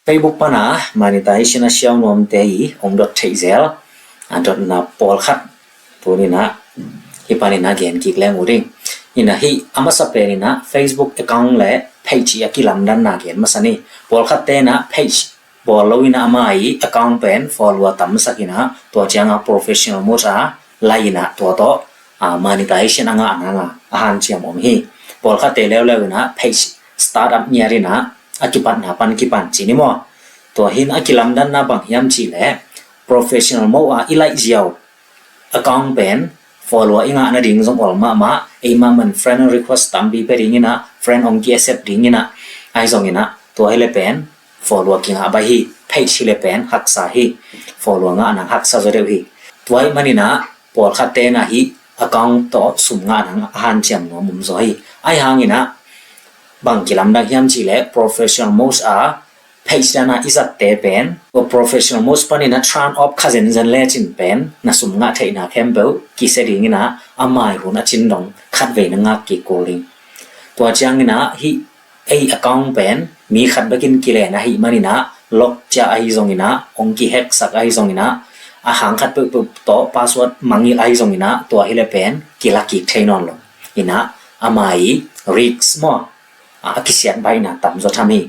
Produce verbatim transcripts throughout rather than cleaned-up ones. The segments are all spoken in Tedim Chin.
Facebook pana monetization a siau nuamte i ong dot theih zel a dotna pawlkhat tuninah hih paninah gen kik leng uh ding. Inah hih a masa peninah Facebook account le page i a kilamdanna gen masa ni. Pawlkhat tenah page bawl lo inah ama i account pen follower tamsak inah tua cianga professional mode a lai inah tua tawh monetization a ngah nanga a hanciam om hi. Pawlkhatte leuleu inah page startup ngiat inah a kipatna pan kipan ci ni maw? Tua hin a kilamdanna bang hiam cih leh professional mode a i laih ziau account pen follower i ngah nading zong ol mahmah, ei mahmah friend request tampi pia ding inah friend ong ki accept ding inah ahi zong inah tua hi le pen follower kingah baih hi. Page hi le pen haksa hi. Follower ngah nang haksa zaw deuh hi. Tua ih maninah pawlkhat tenah hih account tawh sum ngah nang a hanciam nuam um zaw hi. Ahi hanginah bang kilamdang hiam cih leh professional mode a page dana i zatte pen tua professional mode paninah turn off kha zenzen lecin pen na sum ngah theihna khempeuh kisia dinginah a mai hun a cin dong khatvei na ngak kik kul ding. Tua cianginah hih ei account pen mi khat bekin kilen ahih maninah lock ciah ahi zonginah ong kiheksak ahi zonginah a hang khat peuhpeuh tawh password mangngilh ahi zonginah tua hi le pen kila kik thei nawn lo. Inah ama i risk maw a kisiat baihna tamzaw tham hi.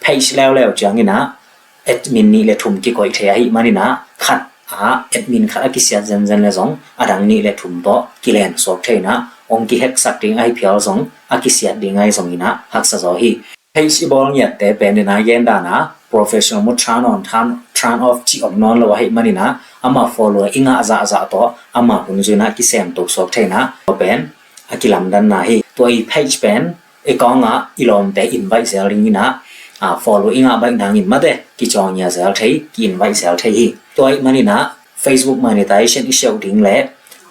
Page leuleu cianginah admin nih le thum kikoih thei ahih maninah khat a admin khat a kisiat zenzen le zong a dang nih le thum tawh kilen suak thei inah ong kiheksak ding ahi phial zong a kisiat ding ahi zonginah haksa zaw hi. Page i bawl ngiatte pen inah gendana professional mode turn on turn off cih om nawn lo ahih maninah ama follower i ngah zahzah tawh ama hun zuinah kisem tuk suak thei inah tua pen a kilamdanna hi. Tua i page pen i kawngah i lawmte invite zel dinginah follow i ngah baih nangin mate kicawngia zel thei ki invite zel thei hi. Tua ih maninah Facebook monetization i siauh ding le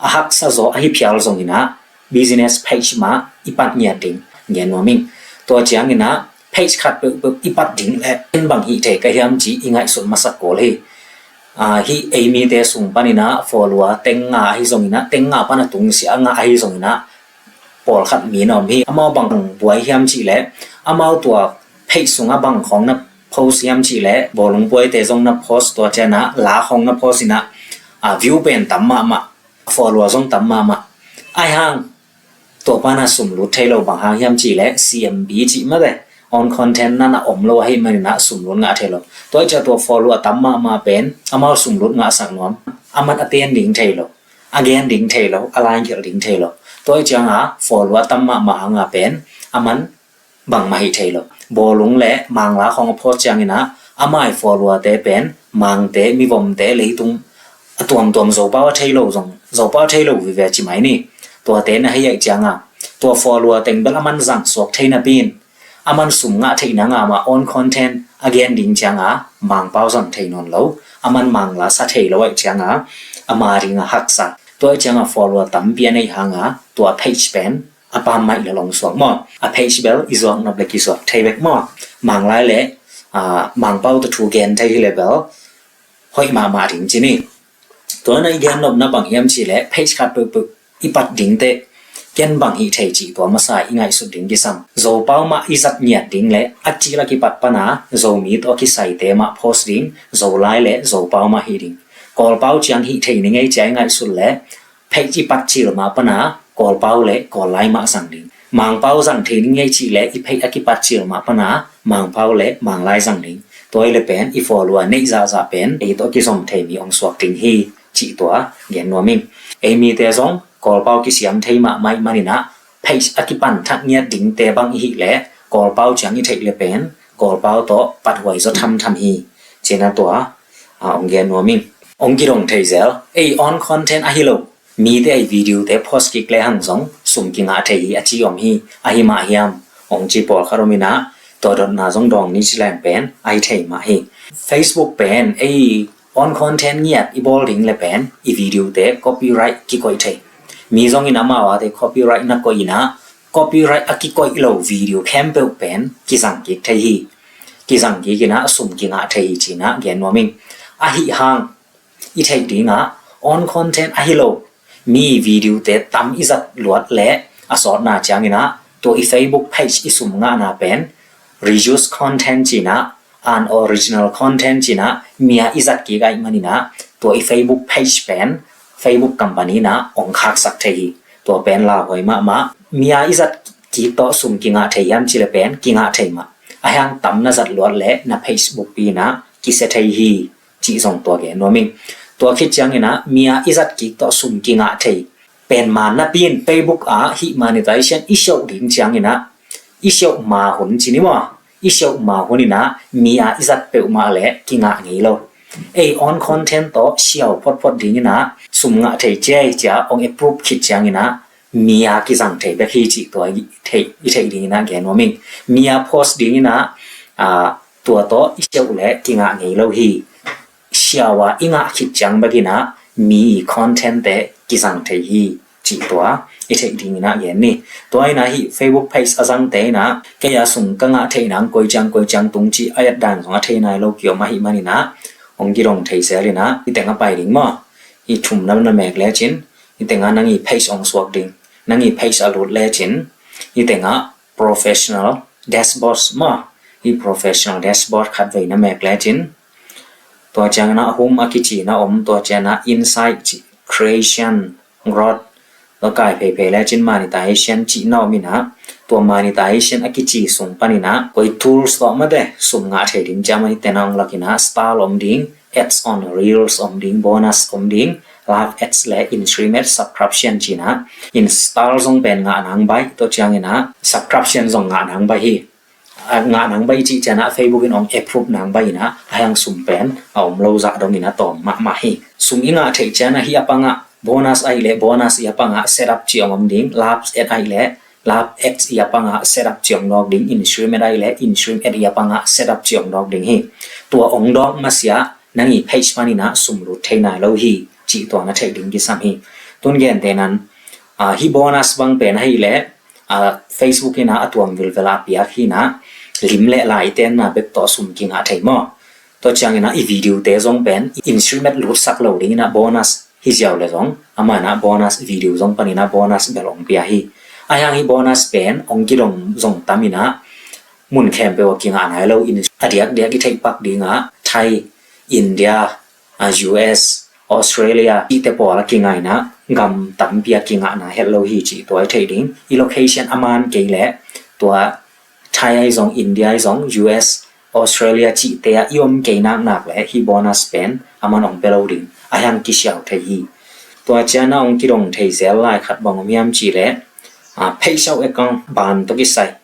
a haksa zaw ahi phial zonginah business page mah i pat ngiat ding gen nuam ing. Tua cianginah page khat peuhpeuh i pat ding le in bang hih thei ka hiam ci i ngaihsut masak kul hi. Hih ei mite sung paninah follower teng nga ahi zonginah teng nga pana tungsiah a ngah ahi zonginah pawlkhat mi na om hi. Amau bang buai hiam cih leh amau tua page sungah bang khawng na post hiam cih leh bawlung buaite zong na post tua cianah la khawng na post inah view pen tam mahmah follower zong tam mahmah. Ahi hang tua pana sum lut thei lo bang hang hiam cih leh C M B cih mate on content nana om lo ahih maninah sum lut ngah thei lo. Tua ih ciah tua follower a tam mahmah pen amau sum lut ngahsak nuam. A man a ten ding thei lo, a gen ding thei lo, a laingkilh ding thei lo. Tua ih cianga follower a tam mahmah hanga pen a man bangmah hih thei lo. Bawlung le mangla khawng a post cianginah amai follower te pen mangte mivomte leitung a tuamtuam Zopau a thei lo zong Zopau a thei lo vive ci mai ni. Tuate na hei aih cianga tua follower teng bel a man zang suak thei napi in a man sum ngah theih nanga mah on content a gen ding cianga Mangpau zang thei nawn lo. A man mangla sa thei lo aih cianga ama dinga haksa. Tua aih cianga follower tampi a nei hanga tua page pen a pam maih le long suak maw? A page bel i zuak nop le kizuak thei bek maw? Manglai le Mangpau tawh thu gen thei hi le bel hoih mahmah ding ci ni. Tua na i gen nopna bang hiam cih leh page khat peuhpeuh i pat dingte ken bang hih thei cih tua masa i ngaihsut ding kisam. Zopau mah i zat ngiat ding le a cil a kipat pana Zomi tawh a kisaite mah post ding, Zolai le Zopau mah hih ding. Kawlpau ciang hih thei ni ngei cia i ngaihsut le page i pat cil mah pana Kawlpau le Kawllai mah zang ding. Mangpau zang thei ni ngei cih le i page a kipat cil mah pana Mangpau le Manglai zang ding. Tua hi le pen i follower neih zahzah pen ei tawh kizom thei mi ong suak ding hi cih tua gen nuam ing. Ei mite zong Kawlpau kisiam thei mahmah ih maninah page a kipan thak ngiat dingte bang i hih le Kawlpau ciang i theih le pen Kawlpau tawh pathuai zaw thamtham hi. Cina tua ong gen nuam ing. Ong kidong thei zel. Ei on content ahi lo mite ei video te post kik le hang zong sum kingah thei hi a ci om hi. Ahi mah hiam ong ci pawlkhat om inah tua dotna zong dawng ni ci leng pen ahi thei mah hi. Facebook pen ei on content ngiat i bawl ding le pen i video te copyright kikoih thei. Mi zongin amau a te copyright na koih inah copyright a kikoih lo video khempeuh pen kizang kik thei hi. Kizang kik inah sum kingah thei hi cinah gen nuam ing. Ahi hang i theih dingah on content ahi lo mi video te tam i zat luat le a sawtna cianginah tua i Facebook page i sum ngahna pen reuse content cinah unoriginal content ci-in ah mi a i zat kik ahih manin ah tua i Facebook page pen Facebook company in ah hong khaksak thei hi. Tua pen lauhuai mahmah. Mi a i zat kik tawh sum kingah thei hiam cih leh pen kingah thei mah. Ahih hang tam na zat luat leh na Facebook pi in ah kisia thei hi cih zong tua gen nuam ing. Tua khit ciangin ah mi a i zat kik tawh sum kingah thei pen man napi in Facebook ah hih monetization i siauh ding ciangin ah i siauh ma hun ci ni maw, i siauh ma hun in ah mi a i zat peuhmah leh kingah ngei lo. Ei own content tawh siau photphot dingin ah sum ngah thei ciai cia hong approve khit ciangin ah mi a kizang thei bek hi cih tua i theih, i theih dingin ah gen nuam ing. Mi a post dingin ah, ah, tua tawh i siauh leh kingah ngei lo hi. Siau a i ngah khit ciang bekin ah mi content te kizang thei hi cih tua i theih dingin ah gen ni. Tua in ah hih Facebook page a zangte in ah kei a sum ka ngah theih nang koi ciang koi ciang tung cih a et dan zong a thei nai lo kiom ahih manin ah hong kidong thei zel in ah hih teng a pai ding maw. Hih thumna na mek lecin hih teng ah nang i page hong suak ding. Nang i page a lut lecin hih teng ah professional dashboard maw. Hih professional dashboard khatvei na mek lecin tua ciangin ah home a kici na om, tua ciangin ah insight cih, creation, growth, tua kai pheiphei lecin monetization cih na om in ah tua monetization a kici sung panin ah koi tools tawh mate sum ngah thei ding ciang mah hih teng ah hong lak in ah style om ding, ads on reels om ding, bonus om ding, live ads leh in-stream ad subscription ci-in ah in style zong pen ngah nang baih, tua ciangin ah subscription zong ngah nang baih hi. A, ngah nang baih i cih ciang ah Facebook in hong approve nang baih in ah ahih hang sum pen a om lo zah dongin a tawm mahmah hi. Sum i ngah theih ciang ah hih a pang ah bonus ahih leh bonus i a pang ah setup cih hong om ding, live ad ahih leh live ads i a pang ah setup cih hong dawk ding, in-stream ad ahih leh in-stream ad i a pang ah setup cih hong dawk ding hi. Tua hong dawk masiah nang i page panin ah sum lut thei nai lo hi cih tua na theih ding kisam hi. Tun gentehna in, ah, hih bonus bang pen ahih leh, ah, Facebook in ah a tuam vilvel a piak hi in ah lim leh lai tenna bek tawh sum kingah thei maw. Tua ciangin ah i video te zong pen in-stream ad lutsak lo dingin ah bonus hi ziau leh zong amah in ah bonus video zong panin ah bonus bel hong pia hi. Ahih hang hih bonus pen hong kidong zong tam in ah mun khempeuh ah kingah nai lo in a diakdiak i theih pak ding ah Thai, India, a, U S, Australia cihte pawl a kingah in ah gam tampi ah kingah nai het lo hi cih tua i theih ding. I location a man kei leh tua Thai ahi zong, India ahi zong, U S, Australia cihte ah i om kei naknak leh hih bonus pen a man hong pia lo ding, ahih hang kisiau thei hi. Tua ciang ah hong kidong thei zel lai khat bang om hiam cih leh, ah, page out account ban tawh kisai. Hi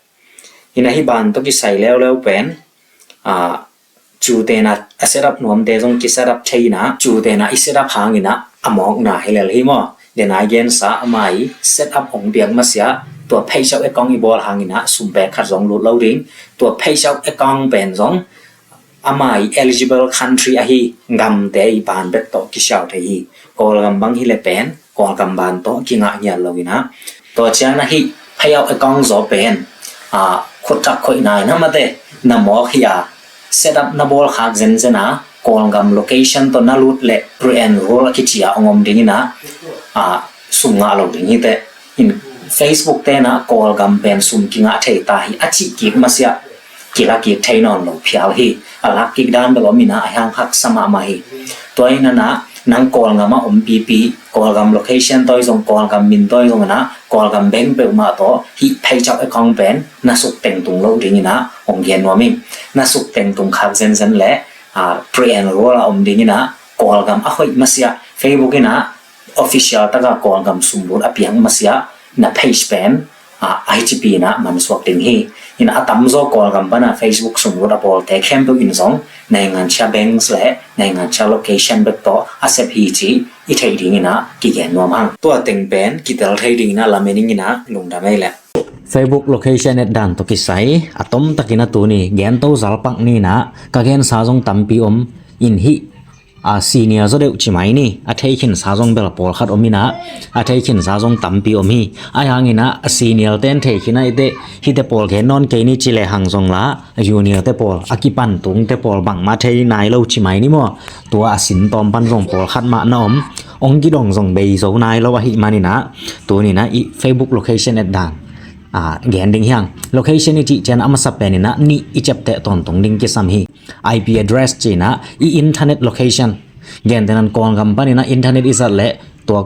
in ah hih ban tawh kisai leuleu pen, ah, cu ten ah a setup nuamte zong kisetup thei in ah, cu ten ah i setup hangin ah a mawkna hi lel hi maw. Dena i gensa amah i setup hong piak masiah tua page out account i bawl hangin ah sum pek khat zong lut lo ding. Tua page out account pen zong amah i eligible country ahi gamte i ban bek tawh kisiau thei hi. Kawlgam bang hi leh pen Kawlgam ban tawh kingah ngiat lo in ah. Tua ciang ah hih page out account zaw pen, ah, khut thak khoih nai na mate na mawk hi a, setup na bawl khak zenzen a, Kawlgam location tawh na lut leh pre-enroll a kici a hong om ding in ah, ah, sum ngah lo ding hi teh. In Facebook ten ah Kawlgam pen sum kingah thei ta hi a cih kik masiah kila kik thei nawn lo phial hi. A lak kik dan bel om in ah ahih hang haksa mahmah hi. Tua ahih manin ah nang Kawlgam ah om pipi, Kawlgam location tawh zong, Kawlgam min tawh zong in ah, Kawlgam bank peuhmah tawh hih page out account pen na suk teng tung lo dingin ah hong gen nuam ing. Na suk teng tung khak zenzen leh, ah, pre-enroll a om dingin ah Kawlgam a hoih masiah Facebook in ah official tak a Kawlgam sum lut a piak masiah na page pen, ah, I G P in ah mansuak ding hi. In ah a tamzaw Kawlgam pan a Facebook sum lut a bawlte khempeuh in zong naingansia banks leh naingansia location bek tawh a sep hi cih i theih dingin ah kigen nuam hang. Tua teng pen kitel thei dingin ah lamen ing in ah lungdam ei leh. Facebook location et dan tawh kisai a tomtakin a tuni gento zalpak ni in ah ka gensa zong tampi om in hih a senior zaw deuh ci mai ni, a thei khinsa zong bel pawlkhat om in ah, a thei khinsa zong tampi om hi. Ahih hangin ah a senior ten thei khin a i teh, hihte pawl gen nawn kei ni ci lehang zong la, a junior te pawl, a kipan tungte pawl bangmah thei nai lo ci mai ni maw. Tua a sin tawm pan zong pawlkhat mah na om. Hong kidong zong bei zo nai lo ahih manin ah, tuni in ah i Facebook location et dan, ah, gen ding hi hang. Location i cih ciang a masa pen in ah nih i ciapteh tawntung ding kisam hi. I P address ci-in ah i internet location, gentehna in Kawlgam panin ah internet i zat leh tua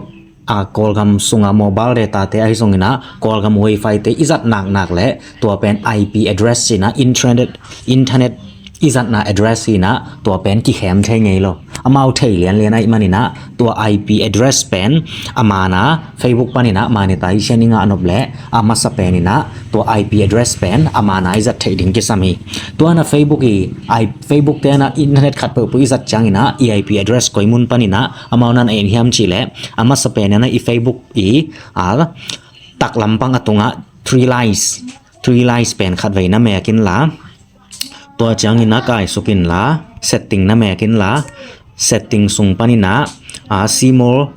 a Kawlgam sunga mobile data te ahi zongin ah Kawlgam wifi te i zat naknak leh tua pen I P address ci-in ah internet, internet i zatna address hi-in ah tua pen kikhem thei ngei lo. Amau thei lianlian ahih manin ah tua I P address pen a man a Facebook panin ah monetization i ngah nop leh a masa penin ah tua I P address pen a man a i zat theih ding kisam hi. Tua na Facebook i, i Facebook te na internet khat peuhpeuh i zat ciangin ah i I P address koi mun panin ah amau na en hiam cih leh a masa penin ah i Facebook i a taklam pang a tungah three lines, three lines pen khatvei na mek inla, tua ciangin ah kaisuk inla, setting na mek inla, setting sung panin ah a see more,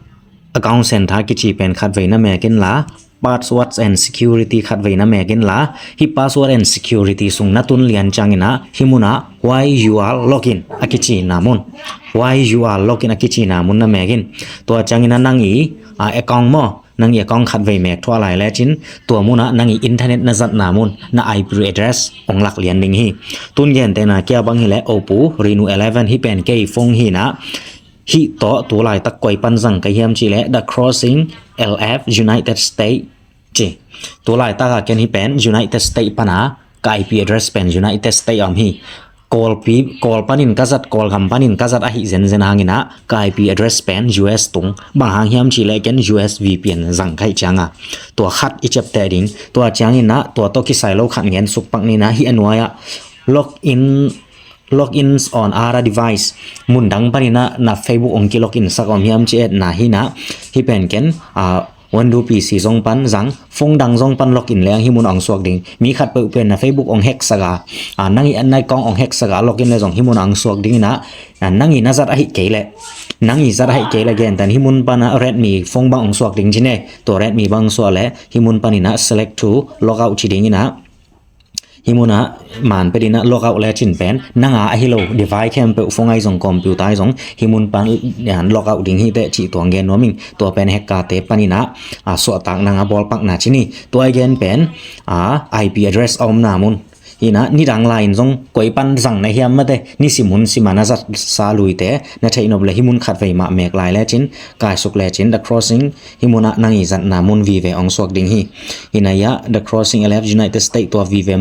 account center kici pen khatvei na mek inla, passwords and security khatvei na mek inla, hih password and security sung na tun lian ciangin ah hih mun ah why you are login a kicina mun, why you are login a kicina mun na mek in. Tua ciangin ah nang i a account maw, nang i account khatvei mek thuah lai lecin tua mun ah nang i internet na zatna mun na I P address hong lak lian ding hi. Tun gentehna kia bang hileh Oppo Reno eleven hih pen kei phone hi-in ah hih tawh tu laitak koi pan zang ka hiam cih leh The Crossing L F United States ci. Tu laitak a ken hih pen United States pan a ka I P address pen United States om hi. Kawlpi, Kawl panin ka zat, Kawlgam panin ka zat ahih zenzen hangin ah ka I P address pen U S tung. Bang hang hiam cih leh ken U S V P N zang ka hih ciang a tua khat i ciapteh ding. Tua ciangin ah tua tawh kisai lo khat ngen suk pak ni in ah hih a nuai ah log in, logins on other device. Mun dang panin ah na Facebook hong ki login sak om hiam ci-in ah hi-in ah hih pen ken a Windows P C zong pan zang, phone dang zong pan login leng hih mun ah hong suak ding. Mi khat peuh pen na Facebook hong hack sak a, a, nang i na account hong hack sak a login leh zong hih mun ah hong suak ding in ah, a, nang i na zat ahih kei leh, nang i zat ahih kei leh gentehna in hih mun pan ah Redmi phone bang hong suak ding ci ni. Tua Redmi bang hong suak leh hih mun panin ah select to logout ci ding in ah hih mun ah man pet in ah logout lecin pen nang a ahi lo device khempeuh, phone ahi zong computer ahi zong hih mun pan logout ding hi teh cih tua hong gen nuam ing. Tua pen hacker te panin ah a suahtakna a bawlpakna ci ni. Tua i gen pen a I P address a omna mun hi-in ah nidang lai-in zong koi pan zang na hiam mate, nisim hun sim a na zatsa luite na theih nop leh hih mun khatvei mah mek lai lecin, kaisuk lecin The Crossing hih mun ah nang i zatna mun vive hong suak ding hi. Hi-in ah hiah The Crossing L F United States tua vive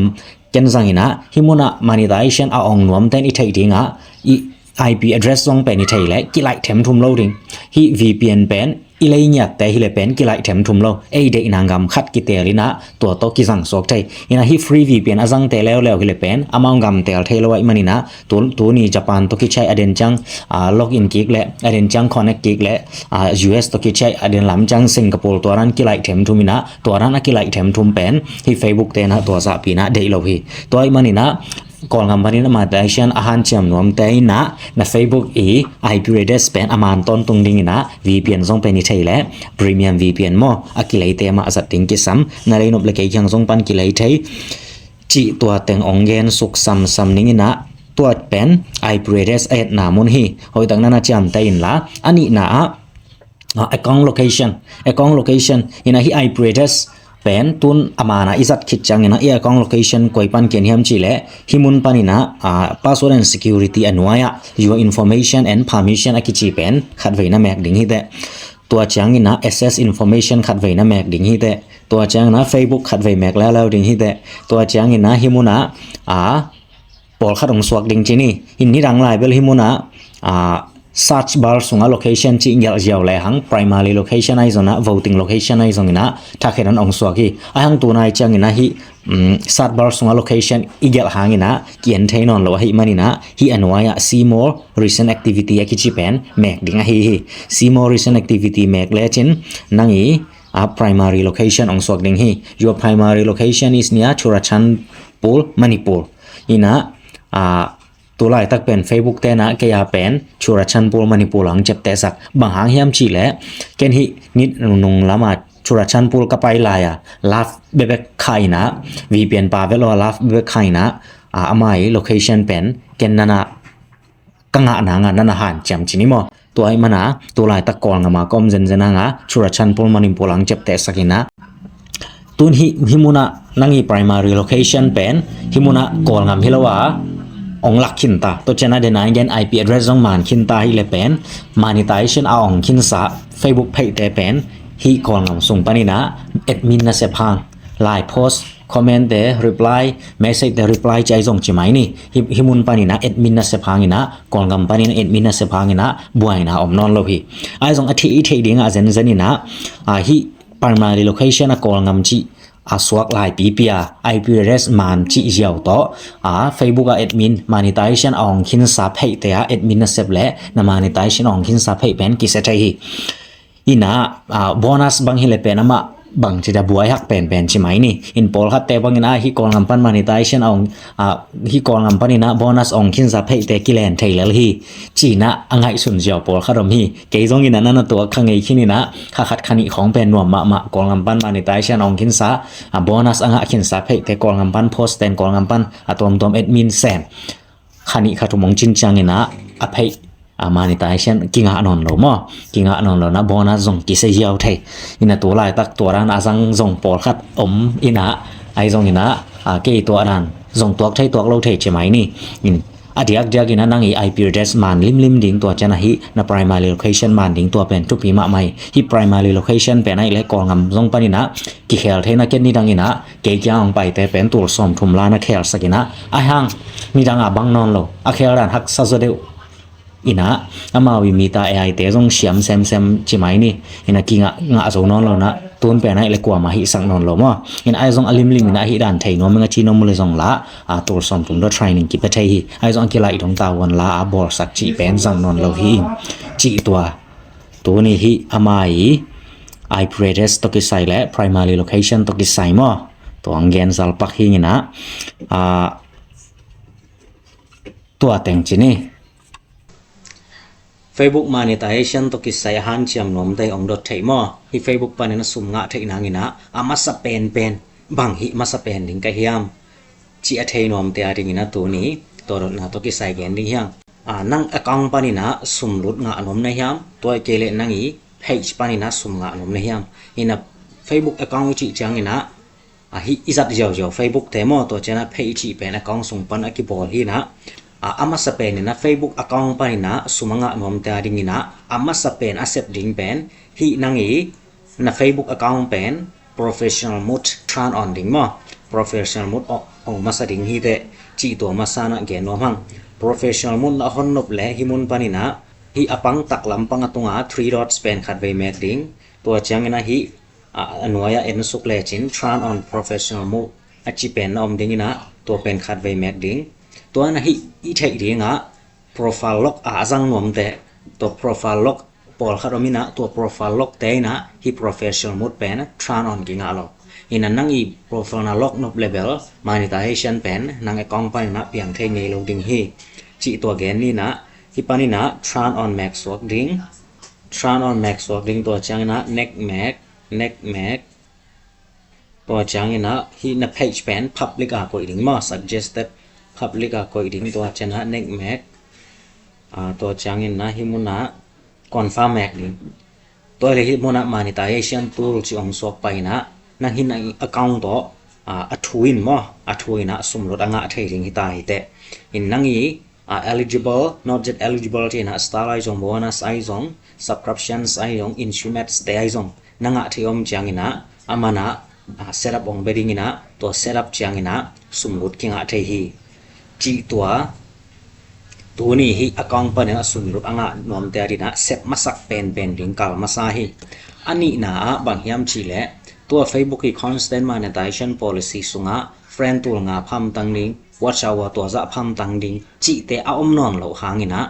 ken zang in ah hih mun ah monetization a ong nuamte in i theih ding ah i I P address zong pen i thei leh kilaih themthum lo ding. Hih V P N pen i lei ngiatte hileh pen kilaih themthum lo. Ei deihna gam khat kitel in ah tua tawh kizang suak thei. Hi-in ah hih free V P N a zangte leuleu hileh pen amau gam tel thei lo ahih manin ah tu, tuni Japan tawh kici a, a den ciang a login kik leh, a den ciang connect kik leh, a, U S tawh kici a, a den lam ciang Singapore tua dan kilaih themthum in ah tua dan a kilaih themthum pen hih Facebook te in ah tua zahpi in ah deih lo hi. Tua ahih manin ah Kawlgam panin ah monetization a hanciam nuamte in ah na Facebook i I P address pen a man tawntung dingin ah V P N zong pen i thei leh premium V P N maw, a kileite mah zat ding kisam. Na lei nop leh kei kiang zong pan kilei thei cih tua teng hong gen suk samsam ning in ah tua pen I P address a etna mun hi. Hoihtak na na ciamteh inla. A nihna ah a, account location, account location hi-in ah hih I P address pen tun a man a i zat khit ciangin ah i account location koi pan kian hiam cih leh hih mun panin ah, a, password and security a nuai ah your information and permission a kici pen khatvei na mek ding hi teh. Tua ciangin ah access information khatvei na mek ding hi teh. Tua ciangin ah Facebook khatvei mek leuleu ding hi teh. Tua ciangin ah hih mun ah a pawlkhat hong suak ding ci ni. Hih nidang lai bel hih mun ah a search bar sungah location cih gelh ziau lehang primary location ahi zongin ah voting location ahi zongin ah thakhen in hong suak hi. Ahih hang tu nai ciangin ah hih, um, search bar sungah location i gelh hangin ah ki-en thei nawn lo ahih manin ah hih a nuai ah see more recent activity a kici pen mek ding ahi hi. See more recent activity mek lecin nang i a primary location hong suak ding hi. Your primary location is near Churachandpur, Manipur. Hi-in ah, a, tu laitak pen Facebook te in ah kei a pen Churachandpur, Manipur hong ciapteh sak. Bang hang hiam cih leh ken hih nit nung lam a Churachandpur ka pai lai a live bekbek kha in ah V P N pa vet lo a live bekbek kha in ah, a, amah i location pen ken na na ka ngah nang a na na hanciam ci ni maw. Tua ahih manin ah tu laitak Kawlgam a ka om zenzen hang a Churachandpur, Manipur hong ciapteh sak in ah tun hih, hih mun ah nang i primary location pen hih mun ah Kawlgam hi lo a ong lak khinta. Tua ciangin a dena gen I P address zong man khinta hi le pen monetization a ong khinsa Facebook page te pen hih Kawlngam sung panin a admin nasep hang, like, post, comment te reply, message te reply ci ahi zong ci mai ni. Hih, hih mun panin a admin nasep hangin a, Kawlngam panin admin nasep hangin a buaina om nawn lo hi. Ahi zong a theih i theih dingah zenzen in a, a, hih primary location a Kawlngam cih a suak laipipi a, I P address man cih ziau tawh, a, Facebook a admin, monetization a ong khinsa page te a admin nasep le na monetization a ong khinsa page pen kisia thei hi. Ina, a, bonus bang hi le pen amah bang ci da buai hak penpen ci mai ni. In pawlkhat te bangin a, hih Kawlngam pan monetization a ong, a, hih Kawlngam panin a bonus ong khinsa page te kilen thei lel hi, ci-in a ngaihsun ziau pawlkhat om hi. Kei zongin a na na tuak kha ngei khin in a, kha khat kha nih khawng pen nuam mahmah. Kawlngam pan monetization ong khinsa, a, bonus a ngah khinsa page te, Kawlngam pan post ten, Kawlngam pan a tuamtuam admin sem kha nih kha thum ong cin ciangin a, a page, a, monetization kingah nawn lo maw? Kingah nawn lo na bonus zong kisia ziau thei. Ina tu laitak tua dan a zang zong pawlkhat om in a, ahi zongin a, a, kei tua dan zong tuak thei tuak lo thei ci mai ni. In a diakdiak in a nang i I P address man limlim ding, tua ciang a hih na primary location man ding, tua pen thupi mahmah hi. Hih primary location pen ahih le Kawlngam zong panin a kikhel theihna ken nidang in a kei kiang ong paite pen tul sawmthum la na khelsak in a, ahi hang nidang a bang nawn lo, a khel dan haksa zaw deuh. Ina, amau i mita A I te zong siam semsem ci mai ni. Ina kingah ngah zo nawn lo na, tun pen ahih le kuamah hihsak nawn lo maw? Ina ahi zong a limlim ina hih dan thei nuam ing a ci nuam uh le zong la, a, tul sawmthum dot training kipia thei hi. Ahi zong a kilaih dong tavuan la a bawlsak cih pen zang nawn lo hi. Cih tua, tuni hih amah i I P address tawh kisai le primary location tawh kisai maw? Tua ang gen zalpak hi ina, a, tua teng ci ni. Facebook monetization tawh kisai a hanciam nuamte ong dot theih maw? Hih Facebook panin a sum ngah theih nangin a, a masa penpen bang hih masa pen ding ka hiam, ci a thei nuamte a dingin a tuni tua dotna tawh kisai gen ding hi hang. A, nang account panin a sum lut ngah nuam na hiam, tua kei le nang i page panin a sum ngah nuam na hiam? Ina Facebook account i cih ciangin a, a, hih i zat ziauziau Facebook te maw, tua ciang a page i cih pen account sung pan a kibawl hi ina, a, a masa pen ina Facebook account panin a sum a ngah nuamte a dingin a, a masa pen a sep ding pen hih nang i na Facebook account pen professional mode turn on ding maw? Professional mode ong, ong masa ding hi teh, cih tua masa na gen nuam hang. Professional mode na hon nop le hih mun panin a, hih a pang taklam pang a tunga three dots pen khatvei mek ding. Tua ciangin a hih, a, a nuai a en suk lecin turn on professional mode a ci pen na om ding ina, tua pen khatvei mek ding. Tua na hih i theih ding a profile lock a zang nuamte, tua profile lock pawlkhat om ina, tua profile lock te ina hih professional mode pen turn on kingah lo. Ina nang i profile na lock nop le bel monetization pen nang account panin a piang thei ngei lo ding hi, cih tua gen ni ina, hih panin a turn on mek suak ding. Turn on mek suak ding, tua ciangin a next mek, next mek. Tua ciangin a hih na page pen public a koih ding maw, suggested public a koih ding, tua ciangin a next mek. A, tua ciangin a hih mun a confirm mek ding. Tua le hih mun a monetization tool ci ong suak pai ina, nang hih na account tawh, a, a thu in maw, a thu in a sum lut a ngah thei ding hi ta hi teh. In nang i a, eligible, not yet eligible ci ina, star ahi zong, bonus ahi zong, subscriptions ahi zong, instruments te ahi zong na ngah thei om ciangin a, a man a, a, setup ong bia ding ina, tua setup ciangin a sum lut kingah thei hi, cih tua tuni hih account panin a sum lut a ngah nuamte a dingin a sep masak penpen ding kal masa hi. A nihna ah bang hiam cih leh, tua Facebook i constant monetization policy sungah friend tul nga phamtang ding, watch hour tua zah phamtang ding cihte a om nawn loh hangin a,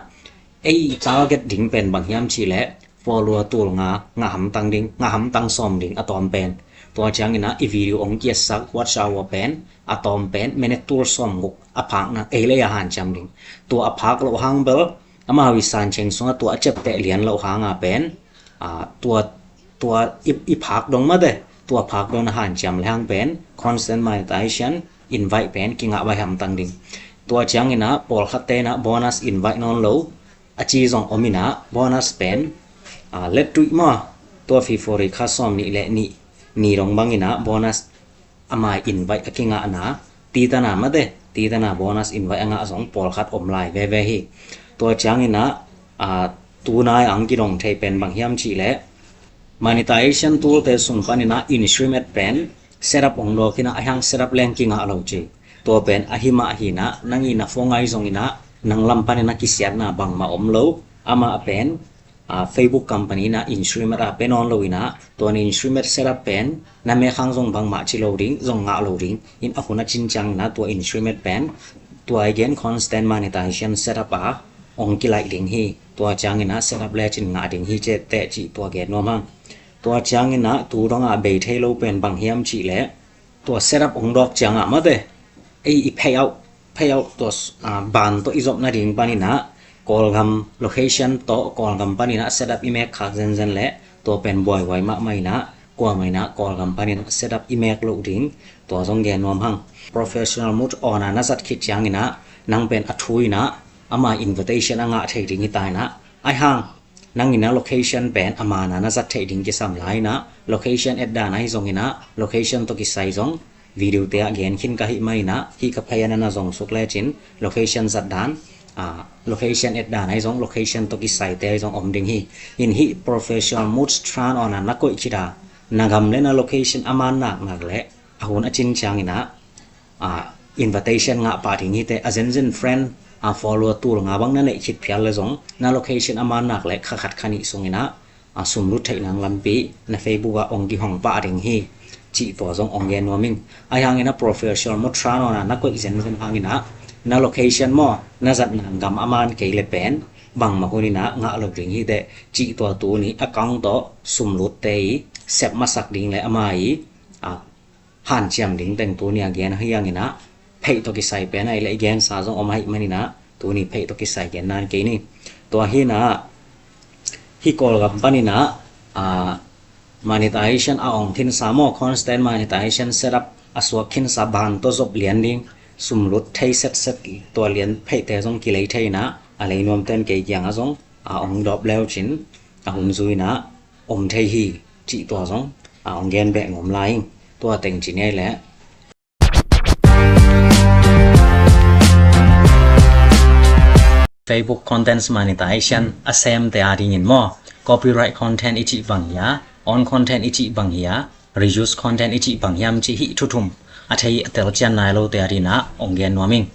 ei target ding pen bang hiam cih leh follower tul nga, nga hamtang ding, nga hamtang sawm ding a tawm pen. Tua ciangin a i video ong kiatsak watch hour pen a tawm pen minute tul sawmguk a phakna ei le ei a hanciam ding. Tua a phak loh hang bel, amau i san ceng sungah tua a ciapteh lian loh hanga pen, a, tua, tua i, i phak dong mate, tua phak dong na hanciam le hang pen constant monetization invite pen kingah vai hamtang ding. Tua ciangin a pawlkhatte in a bonus invite nawn lo a ci zong om in a, bonus pen, a, let tuih maw, tua February kha sawm nih le nih ni dong bangin a bonus a mai invite a kingahna titana mate, Titana bonus invite a ngah zong pawlkhat om lai veve hi. Tua ciangin ah, a, tunai ang kidong thei pen bang hiam cih leh, monetization tool te sung panin ah Instrument pen setup ong dawk in ah, a hiang setup leng kingah lo ci. Tua pen ahi mah hi in ah, nang i na phone ahi zongin ah, nang lam panin ah kisiatna bangmah om lo. Amah pen, a, Facebook company in ah Instrument a pe nawn lo in ah, tua Instrument setup pen na mek hang zong bangmah ci lo ding, zong ngah lo ding. In a hun a cin ciangin ah tua Instrument pen tua i gen constant monetization setup a ong kilaih ding hi. Tua ciangin ah setup lecin ngah ding hi ci teh cih tua gen nuam hang. Tua ciangin ah tu dong a bei thei lo pen bang hiam cih leh, tua setup ong dawk ciang a mate, ei i payout, payout tua, a, ban tawh i zop nading panin ah, Kawlgam location tawh Kawlgam panin ah setup i mek khak zenzen leh, tua pen buaihuai mahmah in ah, kuamah in ah Kawlgam panin ah setup i mek loh ding, tua zong gen nuam hang. Professional mode on a na zat khit ciangin ah, nang pen a thu in ah, ama invitation a ngah thei ding hi ta in ah, a hiang nang in ah location pen a man a na zat theih ding kisam lai in ah, location et dan ahi zongin ah, location tawh kisai zong video te ah gen khin ka hih mah in ah, hih ka phei a na na zong suk lecin location zat dan, a, location et dan ahi zong location tawh kisai te ahi zong om ding hi. In hih professional mode turn on a na koih khit a, na gam le na location a man nak nak leh, a hun a cin ciangin ah, a, invitation ngah pah ding hi teh, a zenzen friend, a, follower tul nga bang na neih khit phial leh zong, na location a man nak leh kha khat kha nih sungin ah, a, sum lut theih nang lampi na Facebook ah ong kihong pah ding hi, cih tua zong ong gen nuam ing. A hiangin ah professional mode turn on a na koih zenzen hangin ah, na location maw, na zat nang gam a man kei leh pen bangmah hun in ah ngah lo ding hi teh, cih tua tuni account tawh sum lut te i sep masak ding leh ama i, a, hanciam ding teng tuni a gen hi hangin ah, pheih tawh kisai pen a i leh i gensa zong om ahih manin ah, tuni pheih tawh kisai gen nan kei ni. Tua hi in ah, hih Kawlgam panin ah, a, monetization a ong khinsa maw, constant monetization setup a suak khinsa ban tawh zop lian ding, sum lut thei setset, tua lian pheihte zong kilei thei in ah, a lei nuamten kei kiangah zong, a, ong dawp leucin, a hun zui in ah om thei hi, cih tua zong, a, ong gen beh ngom lai ing. Tua teng ci ni a i leh, Facebook contents monetization a semte a dingin maw, copyright content i cih bang hia, own content i cih bang hia, reuse content i cih bang hiam cih hih thu thum a thei a telcian nai lote a dingin ah ong gen nuam ing.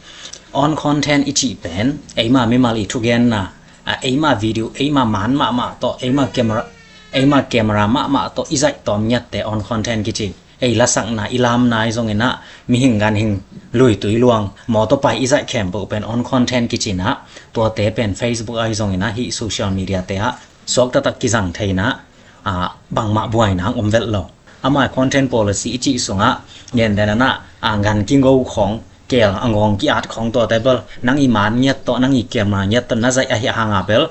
Own content i cih pen eima mimal i thugenna, a, eima video, eima man mahmah tawh, eima camera, eima camera mahmah tawh i zaih tawm ngiatte own content kici. Ei lasakna, i lamna ahi zongin ah, mihing ganhing, lui tui luang, mawtaw pai i zaih khempeuh pen own content kici in ah, tuate pen Facebook ahi zongin ah, hih social media te ah suak taktak kizang thei in ah, a, bangmah buai nang om velh lo. Ama content policy i cih sungah, gen den a na, a, gan kingo khong, keel a ngawng ki-at khong tuate bel, nang i man ngiat tawh, nang i camera ngiat tawh na zaih ahih hanga bel,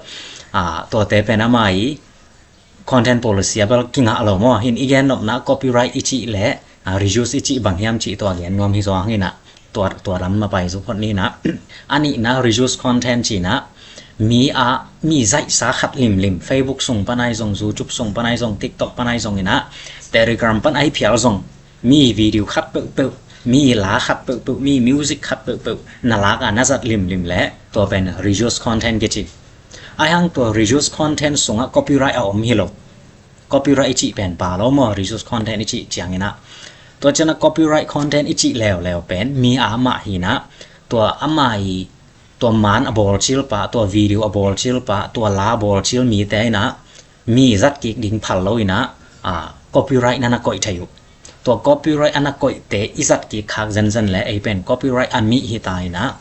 a, tuate pen ama i content policy a bel kingah lo maw. Hin i gen nopna copyright i cih leh, a, reuse i cih bang hiam cih tua gen nuam hi zaw hangin ah, tua, tua lam na pai zu phot ni in ah. A nihna reuse content cih in ah, mi a, mi zaihsa khat limlim, Facebook sung pan ahi zong, YouTube sung pan ahi zong, TikTok pan ahi zongin ah, Telegram pan ahi phial zong, mi video khat peuhpeuh, mi la khat peuhpeuh, mi music khat peuhpeuh na lak a na zat limlim leh, tua pen reuse content kici. Ahi hang tua reuse content sungah copyright a om hi lo. Copyright i cih pen pha lo maw, reuse content i cih ciangin ah. Tua ciangin ah copyright content i cih leuleu pen mi a mah hi in ah, tua ama i, tua man a bawlcil pah, tua video a bawlcil pah, tua la a bawlcil mite in ah, mi zat kik ding phal lo in ah, a, copyright na na koih thei uh. Tua copyright a na koihte i zat kik khak zenzen leh, ei pen copyright a mih hi ta in ah,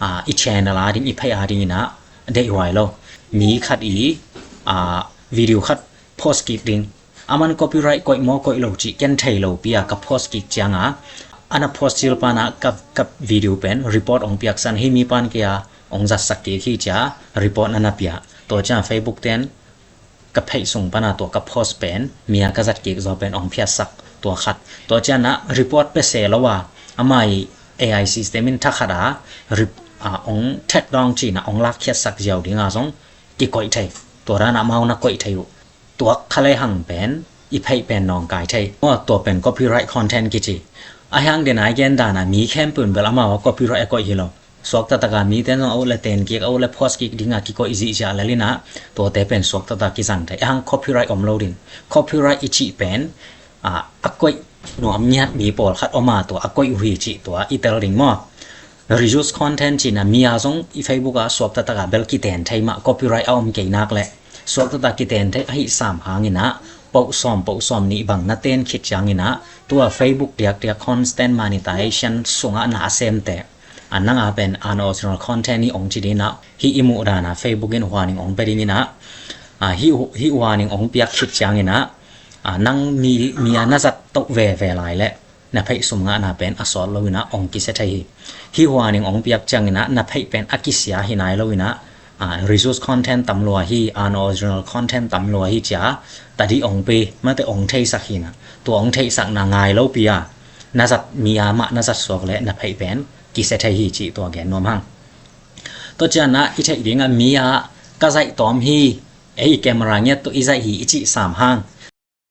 a, i channel a ding, i pheih a dingin ah deihhuai lo. Mi khat i, a, video khat post kik ding, aman copyright koih maw koih lo cih ken thei lo pi a ka post kik ciang a, a na post cil pan ah ka, ka video pen report ong piaksan hi, mi pan kei a ong zatsak kik hi ci a report na na pia. Tua ciang Facebook ten ka page sung pan a tua ka post pen, mi a ka zat kik zaw pen ong phiatsak, tua khat. Tua ciang a report pia se lo a, ama i A I system in thakhat a, rep-, a, ong take down ci in ah ong lakkhiatsak ziau ding a zong kikoih thei. Tua dan a amau na koih thei uh. Tua kha lehang pen i page pen nawngkai thei. Tua, tua pen copyright content kici. A hiang den a i gen dan a mi khempeuh in bel amau a copyright a koih hi lo. Suak taktak a mite zong a ut le ten kik, a ut le post kik ding a kikoih zihziah lel in ah, tuate pen suak taktak kizang thei. A hiang copyright om lo ding. Copyright i cih pen a, a koih nuam ngiat mi pawlkhat om a, tua a koih uh hi cih tua i tel ding maw? Reuse content cih in ah mi a zong i Facebook a suak taktak a bel kiten thei mah, copyright a om kei nak leh suak taktak kiten thei ahi sam hangin ah, poh sawm, poh sawm nih bang na ten khit ciangin ah, tua Facebook diakdiak content monetization sungah na a semte, a, nang a pen unoriginal content hi ong ci ding in ah, hih i muh dan a Facebook in warning ong pia ding in ah, a, hih, hih warning ong piak khit ciangin ah, a, nang mi, mi a na zat toh veve lai leh na pheih sum ngahna pen a sawt lo in ah ong kisia thei hi. Hih warning ong piak ciangin ah na pheih pen a kisia hi nai lo in ah, a, reuse content tam lua hi, unoriginal content tam lua hi ci a tadi ong pia, mate ong theisak hi in ah, tua ong theihsakna ngai lopi a na zat, mi a mah na zat suak leh na pheih pen kisia thei hi cih tua gen nuam hang. Tua ciangin ah i theih ding a mi a ka zaih tawm hi, ei camera ngiat tawh i zaih hi i cih sam hang.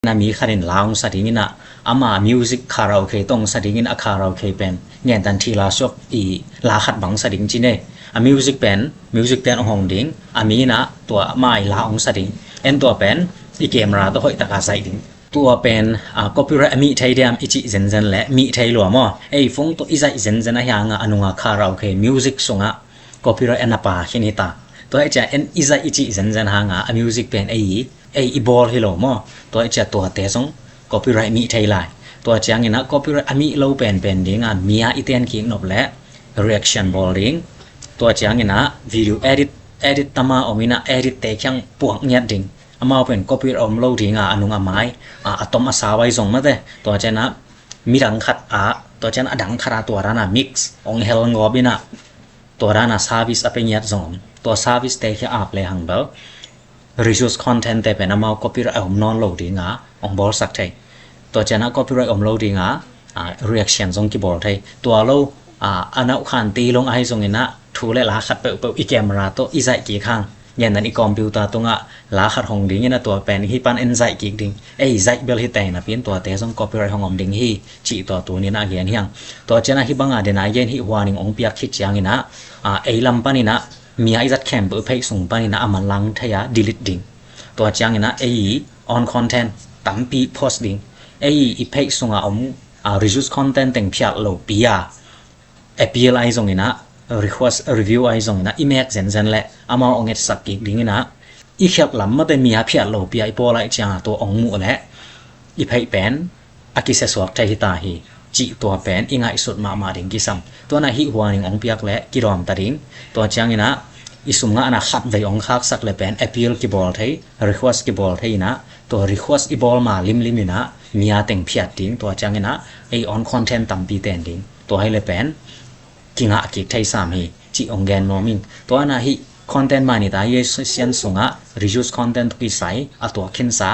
Na mi khat in la ong sa ding in ah, ama music karaoke tawh ong sa ding in ah, a karaoke pen ngen dan thi la suak i la khat bang sa ding ci ne. A music pen, music pen ong hong ding, a mi in ah tua mai la ong sa ding. En tua pen i camera tawh hoih taka zaih ding. Tua pen, a, copyright a mih thei diam i cih zenzen leh mih thei lua maw? Ei phone tawh i zaih zenzen a hiang a, a nung a karaoke music sungah copyright a na pia khin hi ta. Tua hi ciang en i zaih i cih zenzen hang a, a music pen ei, ei i bawl hi lo maw? Tua hi ciang tuate zong copyright mih thei lai. Tua ciangin ah copyright a mih lo penpen ding a mi a i ten kik nop leh reaction bawl ding. Tua ciangin ah video edit, edit tam a om in ah edit te kiang puak ngiat ding. Amau pen copyright om lo ding a, a nung a mai, a, a tom a sau ahi zong mate. Tua ciangin ah midang khat a, tua ciangin a dang khat a tua dan a mix ong hel ngawp in ah, tua dan a service a pia ngiat zong om. Tua service te kiang ap lehang bel reuse content te pen amau copyright a om nawn lo ding a ong bawlsak thei. Tua ciangin ah copyright om lo ding a, a, reaction zong kibawl thei. Tua lo, a, a nauh khan ti long ahi zongin ah thu le la khat peuhpeuh i camera tawh i zaih kik hang, ngen dan i computer tungah la khat hong ding in ah tua pen hih pan en zaih kik ding. Ei zaih bel hi tei napi in tuate zong copyright hong om ding hi cih tua tuni in ah gen hi hang. Tua ciangin ah hih bang a den a i gen hih warning ong piak khit ciangin ah, a, ei lam panin ah mi a i zat khempeuh i pheih sung panin ah a manlang thei a delete ding. Tua ciangin ah ei own content tampi post ding. Ei i pheih sungah om, a, reuse content teng phiat lopi a appeal ahi zongin ah, request review ahi zongin ah i mek zenzen leh amau ong etsak kik ding in ah, i khialh lam mate mi a phiat lopi a i pawl ahih ciang a tua ong muh leh i pheih pen a kisia suak thei hi ta hi cih tua pen i ngaihsut mahmah ding kisam. Tua in ah hih warning ong piak leh kidawm ta ding. Tua ciangin ah i sum ngahna khat vei ong khaksak leh pen appeal kibawl thei, request kibawl thei in ah, tua request i bawl ma limlim in ah mi a teng phiat ding. Tua ciangin ah ei own content tampi ten ding. Tua hi leh pen kingah kik thei sam hi cih ong gen nuam ing. Tua in ah hih content monetization sungah reuse content tawh kisai a tuak khinsa,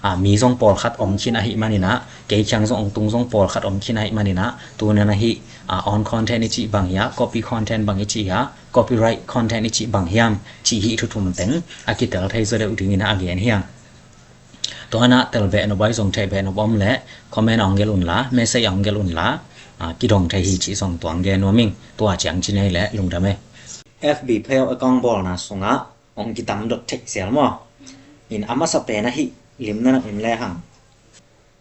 a, mi zong pawlkhat om khin ahih manin ah, kei kiang zong ong tung zong pawlkhat om khin ahih manin ah, tu in ah hih, a, own content i cih bang hiam, copy content bang i cih hiam, copyright content i cih bang hiam cih hih thu thum teng a kitel thei zaw deuh ding in ah a gen hi hang. Tua in ah tel beh nop ahi zong, theih beh nop om leh comment a ong gelh un la, message a ong gelh un la, a, kidong thei hi cih zong tua ong gen nuam ing. Tua ciang ci nei leh lungdam e. F B page account bawlna sungah ong kitam dot theih zel maw? In a masa pen a hih limna na um lehang,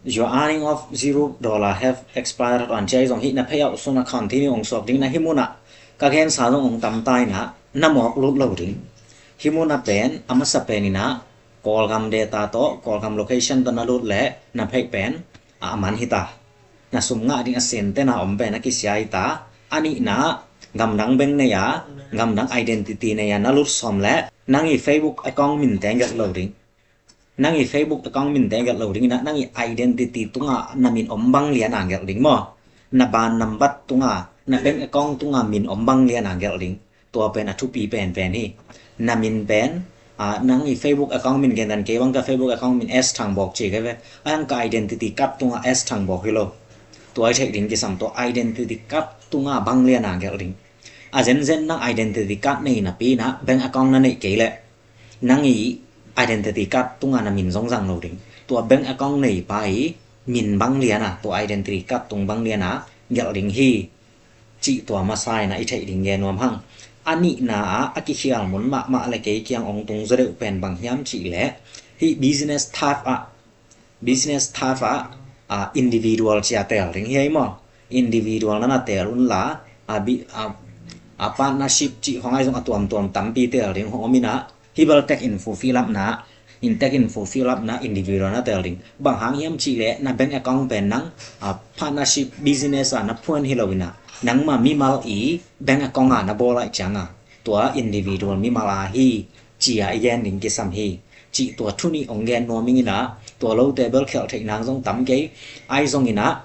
your earning of zero dollar have expired on ci ahi zong, hih na payout sung a continue ong suak ding in ah, hih mun ah ka gensa zong ong tam ta in ah, na mawk lut lo ding. Hih mun ah pen a masa pen in ah Kawlgam data tawh, Kawlgam location tawh na lut leh na pheih pen a man hi ta. Na sum ngah ding a sentena om pen a kisia hi ta. A nihna, gamdang bank nei a, gamdang identity nei a na lut sawm leh nang i Facebook account min te gelh lo ding. Nang i Facebook account min te gelh lo ding in ah, nang i identity tungah na min om bang lian a gelh ding maw? Na ban nambat tungah, na bank account tungah min om bang lian a gelh ding. Tua pen a thupi penpen hi. Na min pen, a, nang i Facebook account min gen dan, kei bang ka Facebook account min S Thang Bawk ci ka ve. A, nang ka identity card tungah S Thang Bawk hi lo. Tua i theih ding kisam, tua identity card tungah bang lian a gelh ding. A zenzen nang identity card nei napi in ah bank account na neih kei leh, nang i identity card tungah na min zong zang lo ding. Tua bank account nei pa i min bang lian a, tua identity card tung bang lian a gelh ding hi. Cih tua masa in ah i theih ding gen nuam hang. A nihna ah a kikhial mun mahmah le kei kiang ong tung zaw deuh pen bang hiam cih leh, hih business type ah, business type ah, ah, individual cia teel ding hi ei maw. Individual na na teel un la, a, bi, a, a partnership cih khong ai zong a tuamtuam tampi teel ding hong om in ah, hih bel tech info fill up na, in tech info fill up na individual na teel ding. Bang hang hiam cih leh na bank account pen nang, a, partnership business a na phuan hi lo in ah, nangma mimal i bank account a na bawl ai ciang a, tua individual mimal a hi cia i gen ding kisam hi. Cih tua thu nih ong gen nuam ing in ah, tua lote bel khialh theih nang zong tam kei, ai zong in ah,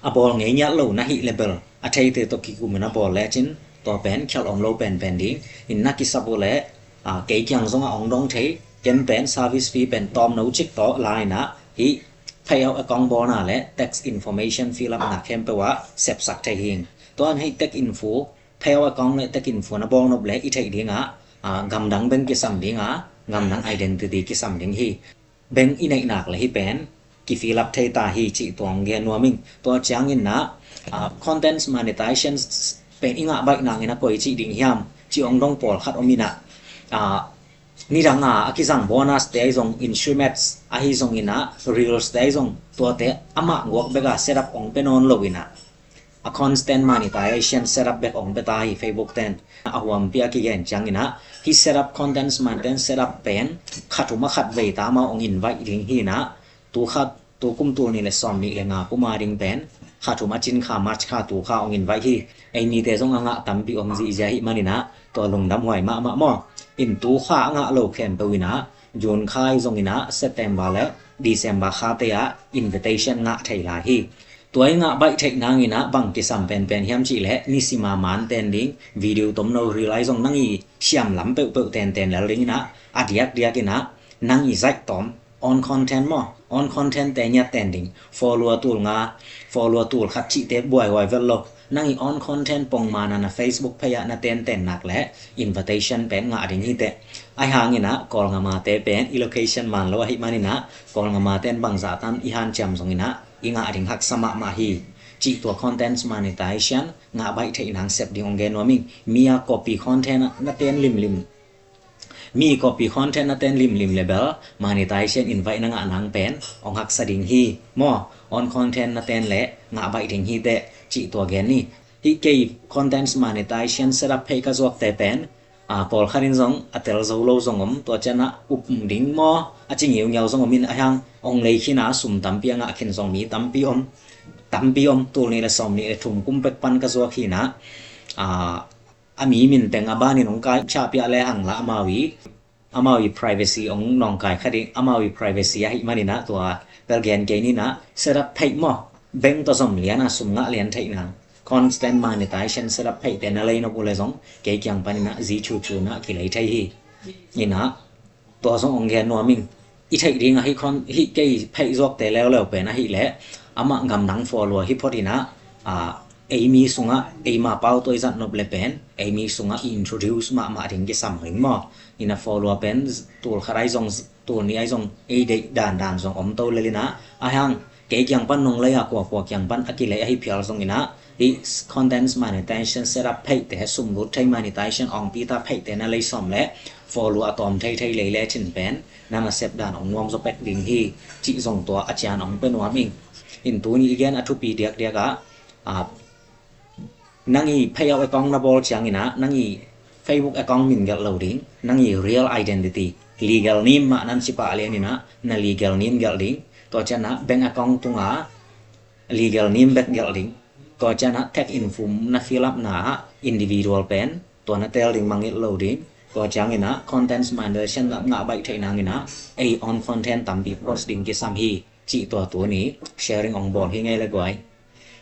a bawl ngei ngiat lo na hih le bel a theite tawh kikum in a bawl lecin, tua pen khialh om lo penpen ding. In na kisap uh leh, a, kei kiang zong a ong dong thei, ken pen service fee pen tawm no cik tawh la in ah, hih payout account bawlna le tax information fill up na khempeuh ah sepsak thei hing. Tua in hih tech info, payout account le tech info na bawl nop leh i theih ding ah, a, gamdang bank kisam ding a, gamdang identity kisam ding hi. Bank i neih nak le hih pen ki fill up thei ta hi cih tua ong gen nuam ing. Tua ciangin ah, ah, content monetization pen i ngah baih nang in a koi cih ding hiam cih ong dong pawlkhat om in ah, ah, nidang a a kizang bonus te ai zong, in stream ads ahi zong in ah, reels te ai zong, tuate amah guak bek a set up ong pe nawn lo in ah, a content monetization set up bek ong pe ta hi Facebook ten. A huampi a kigen ciangin ah, hih set up, content monetization set up pen khat um a khat vei ta ma ong invite ding hi in ah, tu khat, tu kum tul nih le sawm nih le nga kum a ding pen khat um a cin kha, March kha, tu kha ong invite hi. Ei mite zong a ngah tampi om zihziah hi man in ah, tua lungdam huai mahmah maw. In tu kha a ngah lo khempeuh in ah, June kha ai zong in ah, September le December kha te ah invitation ngah thei lai hi. Tua i ngah baih theih nang in ah bang kisam penpen hiam cih leh, nisim a man ten ding video tomno reel ai zong nang i siam lam peuhpeuh tenten lel ding in ah, a diakdiak in ah nang i zaih tawm own content maw, own content te ngiat ten ding. Follower tul nga, follower tul khat cihte buaihuai vet lo. Nang i own content pongman a na Facebook page ah na tenten nak leh invitation pen ngah ding hi teh. Ahi hangin ah Kawlngam a te pen i location man lo ahih manin ah, Kawlngam a ten bangzah tan i hanciam zongin ah i ngah ding haksa mahmah hi. Cih tua content monetization ngah baih theih nang sep ding ong gen nuam ing. Mi a copy content na ten limlim, mi copy content na ten limlim le bel monetization invite na ngah nang pen ong haksa ding hi. Maw, own content na ten le ngah baih ding hi teh, cih tua gen ni. Hih kei content monetization set up phei ka zuak te pen, a, pawlkhat in zong a tel zo lo zong om, tua ciang ah up ding maw, a ci ngiungiau zong om in, ahi hang ong lei khin a sum tampi a ngah khin zong mi tampi om, tampi om, tul nih le sawm nih le thum kum pek pan ka zuak hi in ah, a, a mi min teng a ban in ong kai ciah piah le hang la amau i, amau i privacy ong nawngkai kha ding, amau i privacy ahih manin ah tua bel gen kei ni in ah, set up phei maw, bank tawh zom lian a sum ngah lian theih nang, content monetization set up phei te na lei nop uh le zong kei kiang panin ah zi chuchu in ah kilei thei hi. In ah, tua zong ong gen nuam ing. I theih ding ah hih con-, hih kei phei zuak te leuleu pen ahih leh, amah gamdang follower hi phot in ah, a, ei mi sungah, eima pau tua i zat nop le pen ei mi sungah i introduce mahmah ding kisam ring maw. In ah follower pen tul khat ai zong, tul nih ai zong ei deih dandan zong om to lel in ah, ahi hang kei kiang pan nong lei a kuakua kiang pan a kilei ahi phial zongin ah, hih content monetization set up phei te, sum lut thei, monetization ong pi ta phei te na lei sawm le follower a tawm theithei lei le cin pen na nasep dan ong nuam zaw pek ding hi, cih zong tua a cian ong pe nuam ing. In tuni i gen a thupi diakdiak ah, a, nang i payout account na bawl ciangin ah, nang i Facebook account min gelh lo ding, nang i real identity, legal name mah nan ci pah lian in ah, na legal name gelh ding. Tua ciang ah bank account tung a legal name bek gelh ding. Tua ciang ah tech info na fill up na ah individual pen tua na teel ding mangngilh lo ding. Tua ciangin ah content monetization ngah baih theih nangin ah, ei own content tampi post ding kisam hi, cih tua tuni sharing ong bawl hi ngei le guai.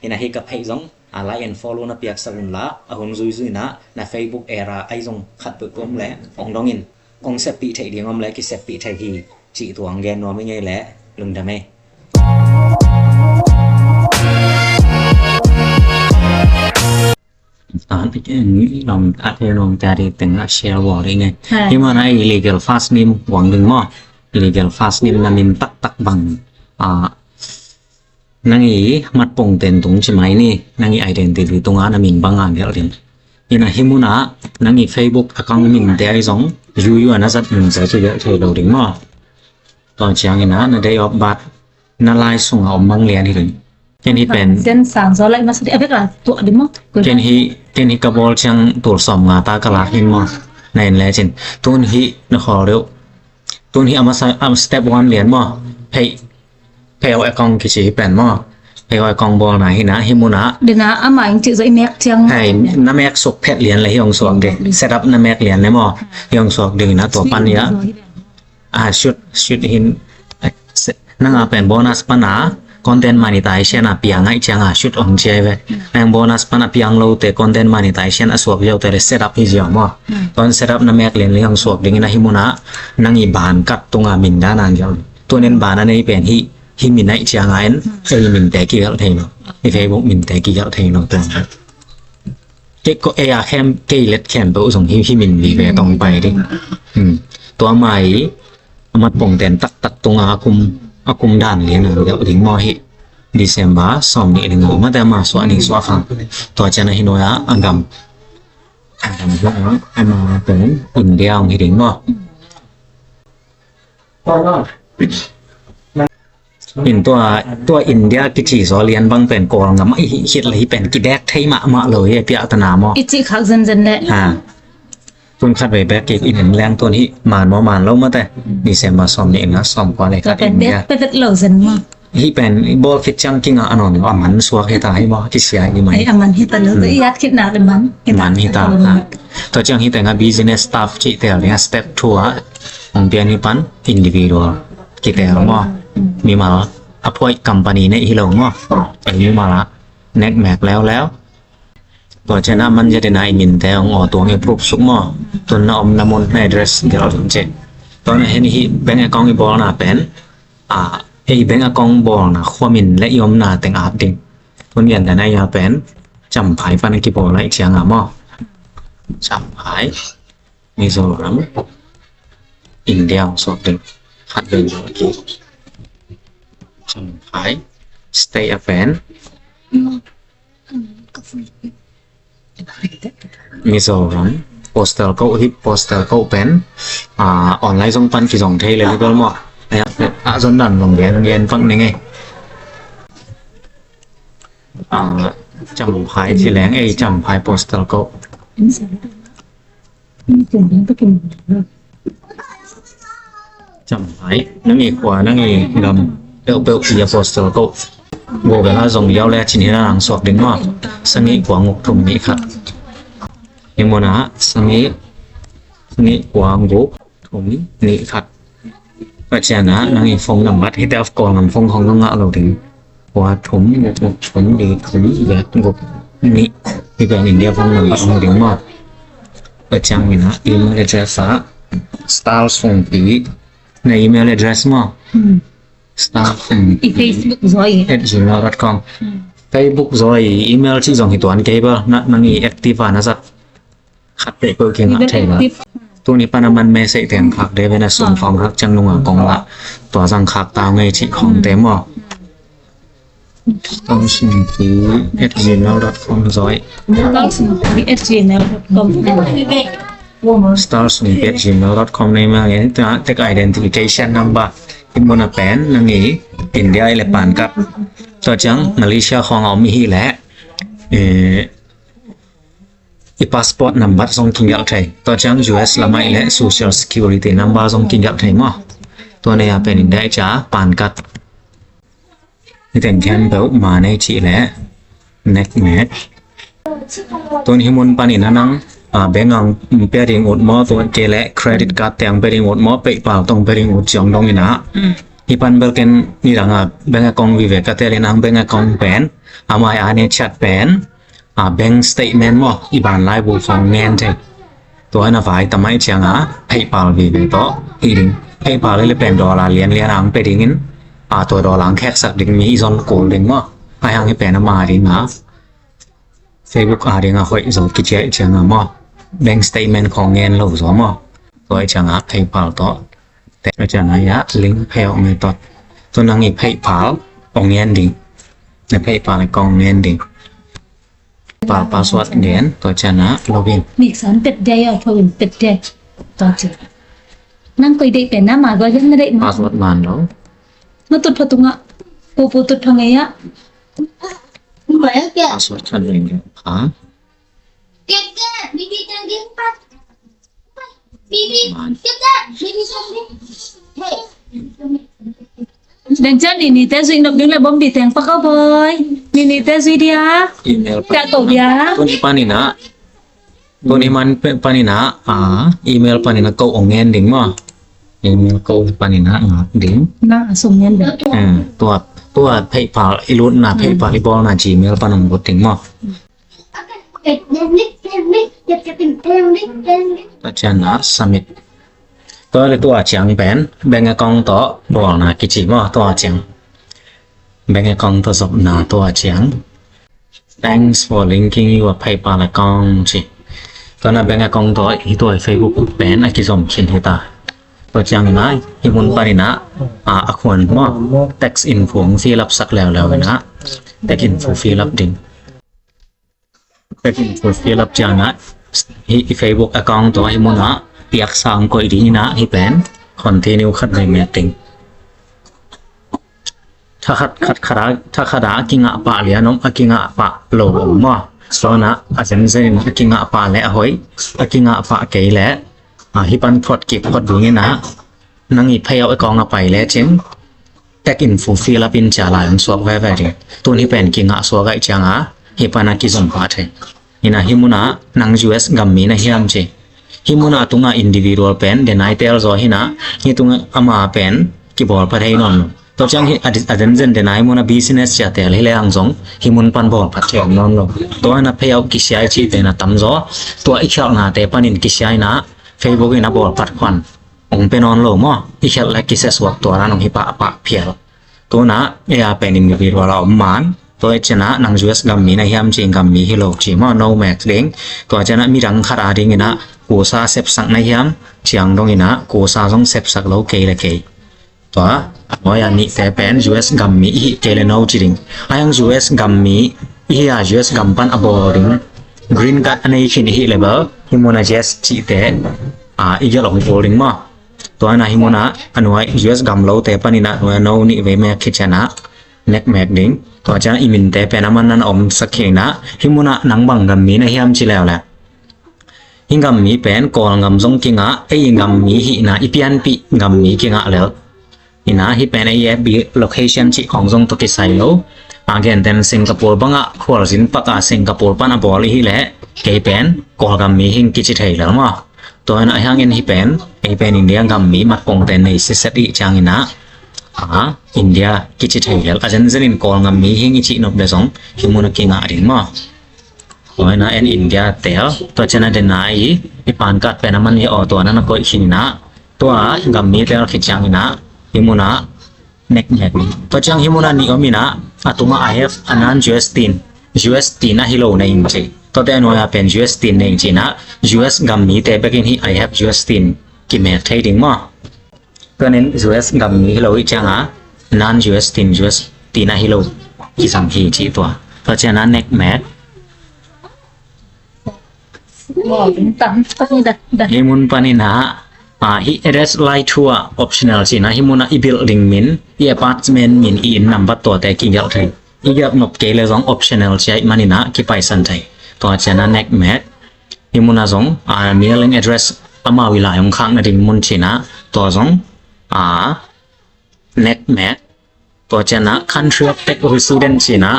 In ah hih ka phei zong, a, like and follow na piaksak un la, a hun zuizui in ah na Facebook era ai zong khat peuh tuam le ong dong in, ong seppih theih ding om le kiseppih thei hi, cih tua ong gen nuam hi ngei le, lungdam ei. Nong a thei nong tia di teng a share wall ding e. Hi man a illegal first name wang ding maw. Illegal first name na min taktak bang, a, Nang i mat pongten tung ci mai ni, nang i identity tunga na min bang a gelh ding. Ina hih munah nang i Facebook account min te ahi zong yuyu a na zat min zat ci gelh thei lo ding maw? Tua ciang ina na date of birth na lai sunga om mang lian hi ding. Ken hi pen Ken sang zo lai masa di abek a tuak di mo. Ken hi, ken hi ka bawl ciang tul sawm nga ta ka lak hin maw? Na en lecin tun hi na khawl deuh. Tun hi a masa, a step one lian maw? Phei, phei account kici hi pen maw? Phei account bawlna hi na, hi munah. Dena ama ing ci zo i mek ciang. Hei, na mek suk phet lian le hi ong suak ding. Set up na mek lian le maw? Hi ong suak ding na tua pan ya. A shoot, shoot hin. Nanga pen bonus pana content monetization a piang ai cianga shoot ong ciai ve. Nang bonus pana piang lo te content monetization a suak ziau te le set up hi ziau maw? Ton set up na mek lian liang suak dingin a hi muna nang i ban kat tunga min dan ang ziau. Tunin ban a nei pen hi, hi min ai cianga en ei min te ki gal thei lo. I Facebook min te ki gal thei lo tuan. Kei ko ei a khem, kei let khem peuh zong hi, hi min li ve tong pai ding. Tua mai a mat pongten taktak tunga a kum, a kum dan lian a deuh ding maw hi. December sawm nih ding a mate ama suah nih suah khang. Tua cian a hi nuai a a gam, a gam hi a ama pen India ong hi ding maw? In tua, tua India kici zaw lian bang pen Kawlgam a i hih khit le hi pen kidek thei mahmah lo hi a piah tana maw? I cih khak zenzen le. Ha. Tun khat vei bek kik in en leng tun hi man maw man lo mate. December sawm nih nga sawm kua le khat India. Tua pen bek pevet lo zen maw? Hi pen i bawl khit ciang kinga a nawn lo a man suak hi ta hi maw? Kisia hi mai. Ai a man hi ta lo. I at khit nak le man. Man hi ta. Ha. Tua ciang hi teng a business staff cih tel ding a step two a hong pian hi pan individual kitel maw? Mimal a phuaih company neih hi lo maw? Ei mimal a nek mek leuleu. Tua cian a man zia dena i min te hong aw tuang i proof suk maw? Tun na om na mun na address gelh ding cih. Tua na hen hi bank account i bawlna pen a ei bank account bawlna khua min le i omna teng at ding. Tun yan dena i a pen Champhai pan a kibawl a i cianga maw? Champhai Mizoram, India hong suak ding. Khat vei zaw a ki. Champhai state a pen Mizoram. Postal code hi, postal code pen a online zong pan kizong thei le level maw? A zon dan zong gen gen pak ning ei. A Champhai ci leng ei Champhai postal code. Champhai nang i khua nang i gam peuhpeuh i a postal code. Google a zong yau le cin hi na nang suak ding maw? Sangih kua nguk thum nih khat. Hi muna sangih, sangih kua nguk thum nih khat. Tua ciana nang i phone number hi te of call ngam phone khong ngah lo ding. Kua thum, guk, guk, thum, li, thum, giat, guk, nih. Hi pen India phone number hong ding maw? Tua ciang mina email address a star sungpi na email address maw? Star sungpi I Facebook zaw i. At gmail dot com. Facebook zaw i email ci zong hi tuan kei ba na nang i active a na zat. Khat peuhpeuh kingah thei lo. Tuni pan a man message teng khak de ve na sum khong khak ciang nunga kong lah tua zang khak tau ngei cih khong te maw? Star sungpi at gmail dot com zaw i. Star sungpi at gmail dot com. Star sungpi at gmail dot com nei ma ngen ta tag identification number. Hi muna pen nang i India i le pan card. Tua ciang Malaysia khong a om i hi le i passport number zong kingelh thei. Tua ciang U S lamah i le social security number zong kingelh thei maw? Tua nei a pen in dai cia pan card. Hi teng khempeuh ma nei cih le nek mek. Tun hi mun panin a nang a bank ang pia ding ut maw, tua ke le credit card te ang pia ding ut maw, PayPal tong pia ding ut ciang dong ina. Hi pan bel ken ni dang a bank account vive ka tel in ang bank account pen a mai a ne chat pen a bank statement maw, i ban laibu khong ngen thei. Tua na vai tamai cianga PayPal vive tawh hi ding. PayPal le pen dollar lianlian ang pe dingin a tua dollar ang kheksak ding mi i zon kul ding maw? Ai hang hi pen a ma ding a Facebook a ding a hoih zo kiciai cianga maw? Bank statement khong ngen lo zo maw? Tua i cianga PayPal tawh te a cianga ya link pay out method. Tua nang i PayPal ong ngen ding. Na PayPal account ngen ding. PayPal password ngen, tua ciang a login. Mik san pet dei a, tho in pet dei. Tua ciang. Nang koi dei pen na ma gua gen na dei ma. Password man lo. Ma tut pha tunga. Pu pu tut pha ngei a. Password khat ngen ding. Ha? Deng ciang ni ni te zui nop ding le bom bi teng pak a boy. Ni ni te zui dia. Email. Tua ko dia. Tuni panin a. Tuni man panin a. Ah, email panin a ko ong ngen ding maw. Email ko panin a ngak ding. Na sum ngen ding. Eh, tua, tua PayPal i lutna, PayPal i bawlna Gmail pan ong lut ding maw. Tua ciang a submit. Tua le tua ciang pen bank account tawh bawlna kici maw, tua ciang. Bank account tawh zopna tua ciang. Thanks for linking your PayPal account ci. Tua na bank account tawh hi tua Facebook pen a kizom khin hi ta. Tua ciang ina hi mun panin a, a, a khuan maw. Tax info fill up sak leuleu ina. Tax info fill up ding. Tax info fill up ciang a, hi i Facebook account tawh hi mun a piak sang koih ding ina hi pen continue khat vei mek ding. Tha khat khat khat a, tha khat a kingah pah lian om, a kingah pah lo om maw. Tua na a zenzen in a kingah pah le a hoih, a kingah pah kei le, a, hi pan phot kik phot ding ina. Nang i payout account a pai lecin tax info fill up in cia lai hong suak veve ding. Tun hi pen kingah suak ahih ciang a hi pan a kizom pah thei. Ina hi mun a nang U S gam mi na hiam ci. Hi mun a tunga individual pen deny tel zaw hi na, hi tunga ama pen kibawl pha thei nawn lo. Tua ciang hi a di-, a zenzen deny mun a business cia tel hi le hang zong hi mun pan bawl phat thei nawn lo. Tua na payout kisia i cih pen a tam zaw. Tua i khialhnate panin kisia ina Facebook in a bawl phat khuan ong pe nawn lo maw. I khialh le kisia suak tua na nong hi pahpah phial. Tuna ei a pen individual a om man. Tua i ciang a nang U S gam mi na hiam ci, gam mi hi lo ci maw, no mek ding. Tua ciang a midang khat a ding ina kusa sepsak na hiam ciang dong ina kusa zong sepsak lo kei le kei. Tua a nuai a nihte pen U S gam mi i hi kei le no ci ding. A hiang U S gam mi i hi a U S gam pan a bawl ding green card a nei khin i hi le bel hi mun a yes cihte a i gelh ong kul ding maw. Tua na hi mun a a nuai U S gam lote panin a nuai a no nih vei mek khit ciang a next mek ding. Tua ciang i minte pen a man nan a om sak khin a hi mun a nang bang gam mi na hiam ci leuleu. Hi gam mi pen Kawl gam zong kingah, ei gam mi hihna i pianpih gam mi kingah lel. Ina hi pen ei F B location cih khong zong tawh kisai lo. A genten Singapore bangah khualzin pak a Singapore pan a bawl i hi leh kei pen Kawl gam mi hing kici thei lel maw. Tua ina hiangin hi pen ei pen India gam mi mat kongte nei siset i ciang ina a India kici thei lel. A zenzen in Kawl gam mi hing i cih nop le zong hi mun a kingah ding maw. Tua ina en India tel, tua ciang a dena i, i pan card pen a man hi aw tua na na koih khin ina, tua gam mi tel khit ciang ina, hi mun a next mek. Tua ciang hi mun a nih om ina, a tunga I have a non U S tin, U S tin a hi lo na ing ci. Tua te a nuai a pen U S tin na ing ci ina, U S gam mite bekin hi I have U S tin kimek thei ding maw. Tua nin U S gam mi hi lo i ciang a non U S tin U S tin a hi lo kizang hi ci tua. Tua ciang a next mek. Hi mun panin a, a, hi address lai thu a optional ci ina hi mun a i building min, i apartment min, i inn number tuate kigelh thei. I gelh nop kei le zong optional ci ahih manin a kipaisan thei. Tua ciang a next mek. Hi mun a zong a mailing address amau i lai hong khak nading mun ci ina tua zong a next mek. Tua ciang a country of tax resident ci ina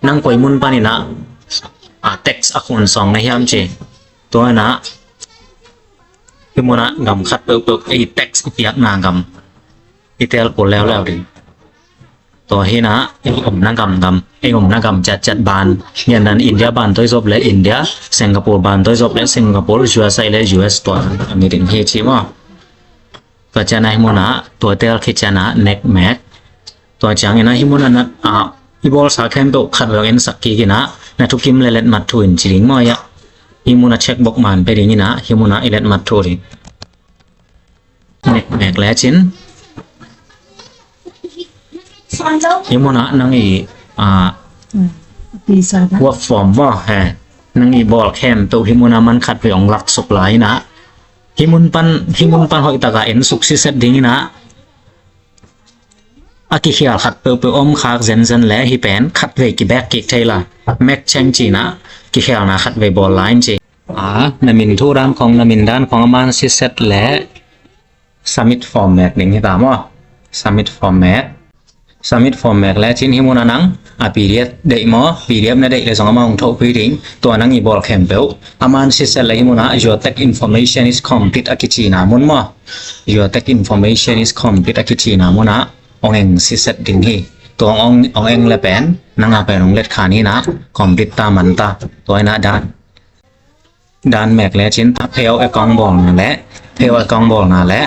nang koi mun panin a tax a khuan sawng na hiam ci. Tua ina hi mun a gam khat peuhpeuh ei tax i piakna gam i tel kul leuleu ding. Tua hi ina ei omna gam gam, ei omna gam ciatciat ban. Ngian nan India ban toi zop le India, Singapore ban toi zop le Singapore, U S A le U S tua a mi ding hi ci maw. Tua ciang a hi mun a tua tel khit ciang a next mek. Tua ciang ina hi mun a na a i bawlsa khempeuh khat vek en sak kik ina na thukim le letmat thu in ci ding maw ia. Hi mun a checkbox man pe ding ina hi mun a i letmat thu ding. Next mek lecin. Hi mun a nang i a Work from maw, he. Nang i bawl khempeuh hih munah man khat vei hong laksuk lai inah, hih mun pan, hih mun pan hoih takah en suk siset ding inah, a kikhial khat peuhpeuh om khak zenzen le hih pen khat vei kibek kik thei la, mek cheng ci inah kikhialna khat vei bawl lai in ci. A, na min thu dan khong, na min dan khong a man siset le submit form mek ding hi ta maw. Submit form mek. Submit form mek le cin hih munah nang a P D F deih maw, P D F na deih le zong amah hong thohpih ding. Tua nang i bawl khempeuh a man siset le hih munah your tax information is complete a kicina mun maw. Your tax information is complete a kicina munah hong eng siset ding hi. Tua hong, hong eng le pen nang a pen hong let khan hi inah complete ta man ta. Tua inah dan dan mek le cin ta payout account bawlna le, payout account bawlna le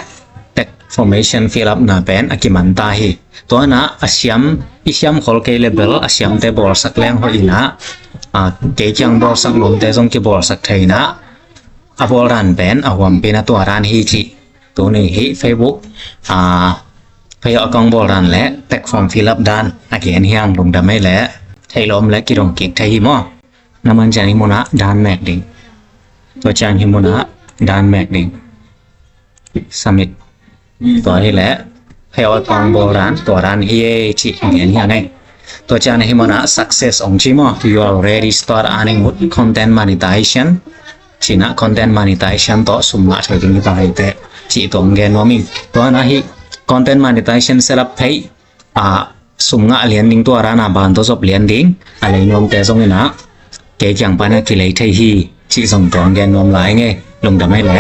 tax formation fill up na pen a kiman ta hi. Tua inah a siam, i siam khol kei le bel a siamte bawlsak leng hoih inah, a, kei kiang bawlsak nuamte zong kibawlsak thei inah, a bawl dan pen a huampi na tua dan hi ci. Tuni hih Facebook, a, payout account bawl dan le tax form fill up dan a gen hi hang, lungdam ei le, theih lawm le kidong kik thei hi maw. Na man ciang hih munah dan mek ding. Tua ciang hih munah dan mek ding. Submit. Tua hi le payout account bawl dan, tua dan hi ei ci gen hi hang ei. Tua ciang hih munah success hong ci maw. You already start earning with content monetization. Ci inah content monetization tawh sum ngah thei ding hi ta hi teh ci tua hong gen nuam ing. Tua inah hih content monetization setup phei, a, sum ngah lian ding tua dan a ban tawh zop lian ding a lei nuamte zong inah kei kiang pan a kilei thei hi cih zong tua hong gen nuam lai ing ei, lungdam ei le.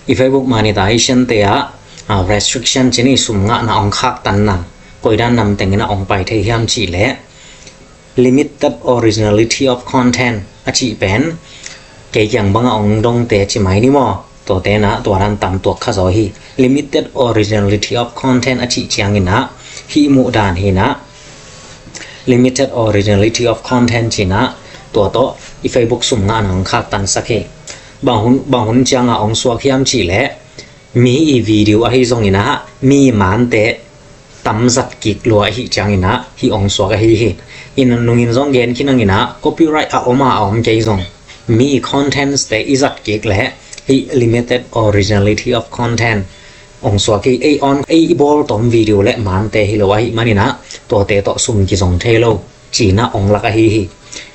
I Facebook monetization te ah, a, restriction ci ni, sum ngahna hong khaktanna koi dan nam teng inah hong pai thei hiam cih leh limited originality of content a cih pen kei kiang bangah hong dongte ci mai ni maw. Tuate inah tua dan tam tuak kha zaw hi. Limited originality of content a cih ciang inah hih muh dan hi inah, limited originality of content ci inah tua tawh i Facebook sum ngahna hong khaktansak hi. Bang hun, bang hun ciangah hong suak hiam cih leh mi i video ahi zong inah mi mante tam zat kik lua ahi ciang inah hih hong suak ahi hi. Inah nungin zong gen khin hang inah copyright a om a, a om kei zong mi i contents te i zat kik leh hih limited originality of content hong suak hi. Ei on, ei i bawl tawm video le mante hi lo ahih man inah tuate tawh sum kizong thei lo ci inah hong lak ahi hi.